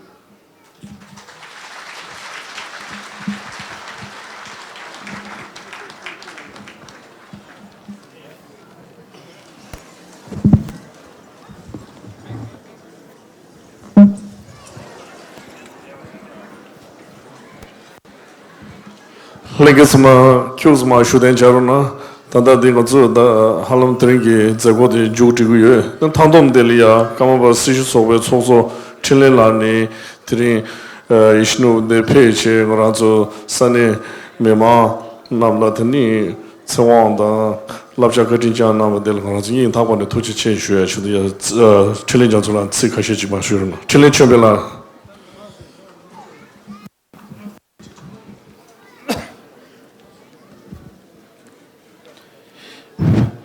ལྷན་རྒྱས་ཚང་མ་ཁྱུག་ཙམ་བཞུགས་གདན་འཇགས་རོགས་གནང་། ད་ལྟ་འདི་ང་ཚོས་ད་ཧ་ལམ་དེ་རིང་གི་མཛད་སྒོ་དེ་མཇུག་སྒྲིལ་གྱི་ཡོད། ད་མཐའ་སྡོམ་དེ་ལ་ཡ་ཀརྨ་པ་སྲི་ཞུ་ཚོགས་པའི་ཚོགས་གཙོ་འཕྲིན་ལས་ལགས་ནས་དེ་རིང་ཡིད་བཞིན་ནོར་བུ་འདིར་ཕེབས་བྱས་ང་རང་ཚོ་ས་གནས་མི་མང་རྣམས་ལ་དེ་ནི་ཚེ་དབང་དང་བསླབ་བྱ་བཀའ་དྲིན་བསྐྱངས་གནང་བ་དེ་ལ་ང་རང་ཚོ་སྙིང་ཐག་པ་ནས་ཐུགས་རྗེ་ཆེ་ཞུ་ཡ་ཞུ་འདོད་ཡ། འཕྲིན་ལས་རྒྱ་མཚོ་ལགས་ཚིག་ཁ་ཤས་ཅིག་མར་ཞུ་རོགས་གནང་། འཕྲིན་ལས་ཆོས་འཕེལ་ལགས།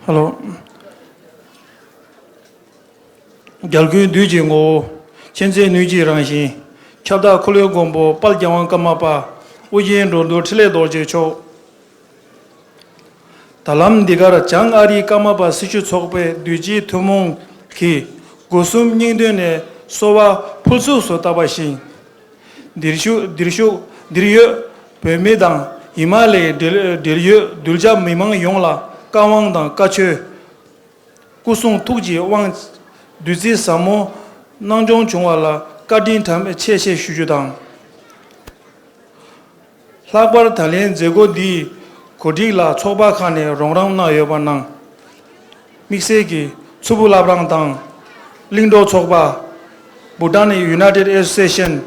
ཧ་ལོ། རྒྱལ་ཀུན་འདུས་ཀྱི་ངོ་བོ། མཁྱེན་བརྩེ་ནུས་ཀྱི་རང་བཞིན། ཁྱབ་བདག་འཁོར་ལོའི་མགོན་པོ་དཔལ་རྒྱལ་དབང་ཀརྨ་པ་ཨོ་རྒྱན་འགྲོ་འདུལ་འཕྲིན་ལས་རྡོ་རྗེ་མཆོག། ད་ལམ་འདི་གར་བྱང་ཨ་རིའི་ཀརྨ་པ་སྲི་ཞུ་ཚོགས་པའི་འདུས་སྤྱིའི་ཐུན་མོང་གིས་སྒོ་གསུམ་སྙིང་དོན་ནས་གསོལ་བ་ཕུར་ཚུགས་སུ་བཏབ་པ་བཞིན། འདིར་བཞུགས་འདིར་བཞུགས་འདིར་ཡོད་བོད་མི་དང་ཡུལ་མི་ལས་འབྲེལ་འབྲེལ་ཡོད་གདུལ་བྱ་མི་མང་ཡོངས་ལ་བཀའ་དབང་དང་བཀའ་ཆོས། སྐུ་གསུང་ཐུགས་ཀྱི་དབང་། བདུད་རྩི་ཟབ་མོ་གནང་སྐྱོང་བྱུང་བ་ལ་བཀའ་དྲིན་དྲན་ཆེ་ཞེས་ཞུ་རྒྱུ་དང་། ལྷག་པར་ད་ལན་མཛད་སྒོ་འདིའི་གོ་སྒྲིག་ལ་ཚོགས་པ་ཁག་ནས་རོགས་རམ་གནང་ཡོད་པ་གནང་། དམིགས་བསལ་གྱིས་མཚུར་ཕུ་བླ་བྲང་དང་། གླིང་གྲོགས་ཚོགས་པ། Bhutan United Association།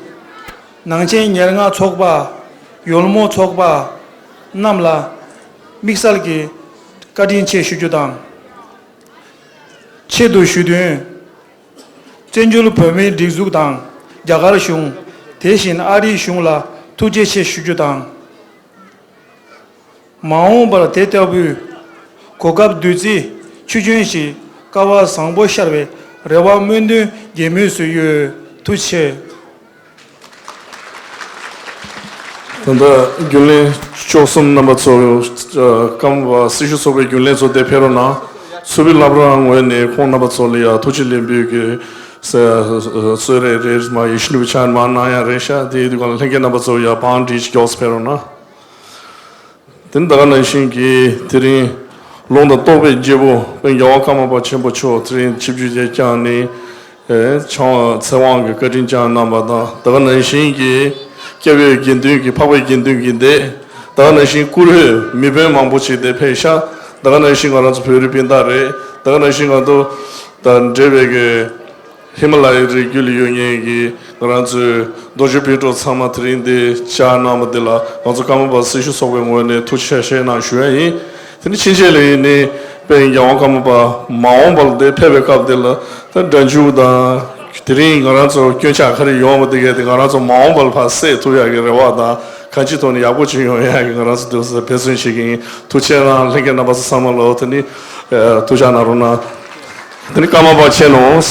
ནང་ཆེན་ཉེར་ལྔ་ཚོགས་པ། ཡོལ་མོ་ཚོགས་པ་རྣམས་ལ་དམིགས་བསལ་གྱི་བཀའ་དྲིན་ཆེ་ཞུ་རྒྱུ་དང་། ཆེད་དུ་ཞུ་དོན། བཙན་བྱོལ་བོད་མིའི་སྒྲིག་འཛུགས་དང་རྒྱ་གར་གཞུང་། དེ་བཞིན་ཨ་རིའི་གཞུང་ལ་ཐུགས་རྗེ་ཆེ་ཞུ་རྒྱུ་དང་། མ་འོངས་པར་དེ་ལྟ་བུའི་གོ་སྐབས་བདུད་རྩི་ཆུ་རྒྱུན་ཞིག་སྐལ་བ་བཟང་པོ་ཤར་བའི་རེ་བ་སྨོན་འདུན་རྒྱས་མུས་སུ་ཡོད། ཐུགས་རྗེ་ཆེ། ད་ལྟ་རྒྱུན་ལས་བཅུ་གསུམ་རྣམ་པ་ཚོ། ཨ། ཀརྨ་པ་སྲི་ཞུ་ཚོགས་པའི་རྒྱུན་ལས་ཚོ་དེ་ཕེབས་རོགས་གནང་། མཚུར་ཕུ་བླ་བྲང་ངོས་ནས་ཁོང་རྣམ་པ་ཚོ་ལ་ཡ་ཐུགས་རྗེ་ལེགས་འབུལ་གྱི་གསོལ་རས་རེ་མ་ཡིད་བཞིན་ནོར་བུ་ཕྱག་མར་གནང་ཡ་རེད་ཤག་དེའི་དུས་གང་ལ་ལྷན་རྒྱས་རྣམ་པ་ཚོ་ཡ་བང་སྒྲིག་མགྱོགས་སུ་ཕེབས་རོགས་གནང་། དེ་ནི་ད་ག་ནང་བཞིན་གྱི་དེ་རིང་ལུང་དང་རྟོགས་པའི་རྒྱལ་པོ་དཔལ་རྒྱལ་དབང་ཀརྨ་པ་ཆེན་པོ་མཆོག་དེ་རིང་ཆིབས་བསྒྱུར་བསྐྱངས་ནས། ཨེ། ཆང་ཚེ་དབང་གི་བཀའ་དྲིན་བསྐྱངས་གནང་བ་དང་། ད་ག་ནང་བཞིན་གྱི་སྐྱབས་འོས་དགེ་འདུན་གྱི་འཕགས་པའི་དགེ་འདུན་གྱི་སྡེ། ད་ག་ནང་བཞིན་བཀུར་འོས་མི་དཔོན་མང་པོ་ཞིག་དེ་ཕེབས་ཤག་ད་ག་ནང་བཞིན་ང་རང་ཚོ་བོད་རིགས་སྤུན་ཟླ་རེད། ད་ག་ནང་བཞིན་ང་ཚོ་དང་འབྲེལ་བའི་གི་ཧི་མ་ལ་ཡའི་རི་རྒྱུད་ལ་ཡོད་མཁན་གྱི་ང་རང་ཚོའི་རྡོ་རྗེ་སྤུན་གྲོགས་ཚང་མ་དེ་རིང་འདི་བཅར་གནང་བ་འདི་ལ་ང་ཚོ་ཀརྨ་པ་སྲི་ཞུ་ཚོགས་པའི་ངོས་ནས་ཐུགས་རྗེ་ཆེ་ཞུ་གནང་ཞུ་ཡ་ཡིན། དེ་ནི་ཕྱིན་ཆད་ལ་ཡིན་ནའི་དཔལ་རྒྱལ་དབང་ཀརྨ་པ་མ་འོངས་པ་ལ་འདི་ཕེབས་པའི་སྐབས་འདི་ལ་ད་སྒྲ་འཇུག་དང་དེ་རིང་ང་རང་ཚོ་སྐྱོན་ཆ་ག་རེ་ཡོང་བ་འདི་གས་དེ་ང་རང་ཚོ་མ་འོངས་པ་ལ་ཕར་སེལ་ཐུབ་ཡ་གི་རེ་བ་དང་། གང་ཅིའི་ཐོག་ནས་ཡག་པོ་བྱུང་ཡོང་ཡག་གི་ང་རང་ཚོ་འདུག་ཟེར་འབད་བརྩོན་བྱེད་ཀྱི་ཡིན། ཐུགས་རྗེ་གནང་། ལྷན་རྒྱས་རྣམ་པ་ཚོ་ཚང་མ་ལོ། དེ་ནི་ཐུགས་རྗེ་གནང་རོགས་གནང་། དེ་ནི་ཀརྨ་པ་མཁྱེན་ནོ།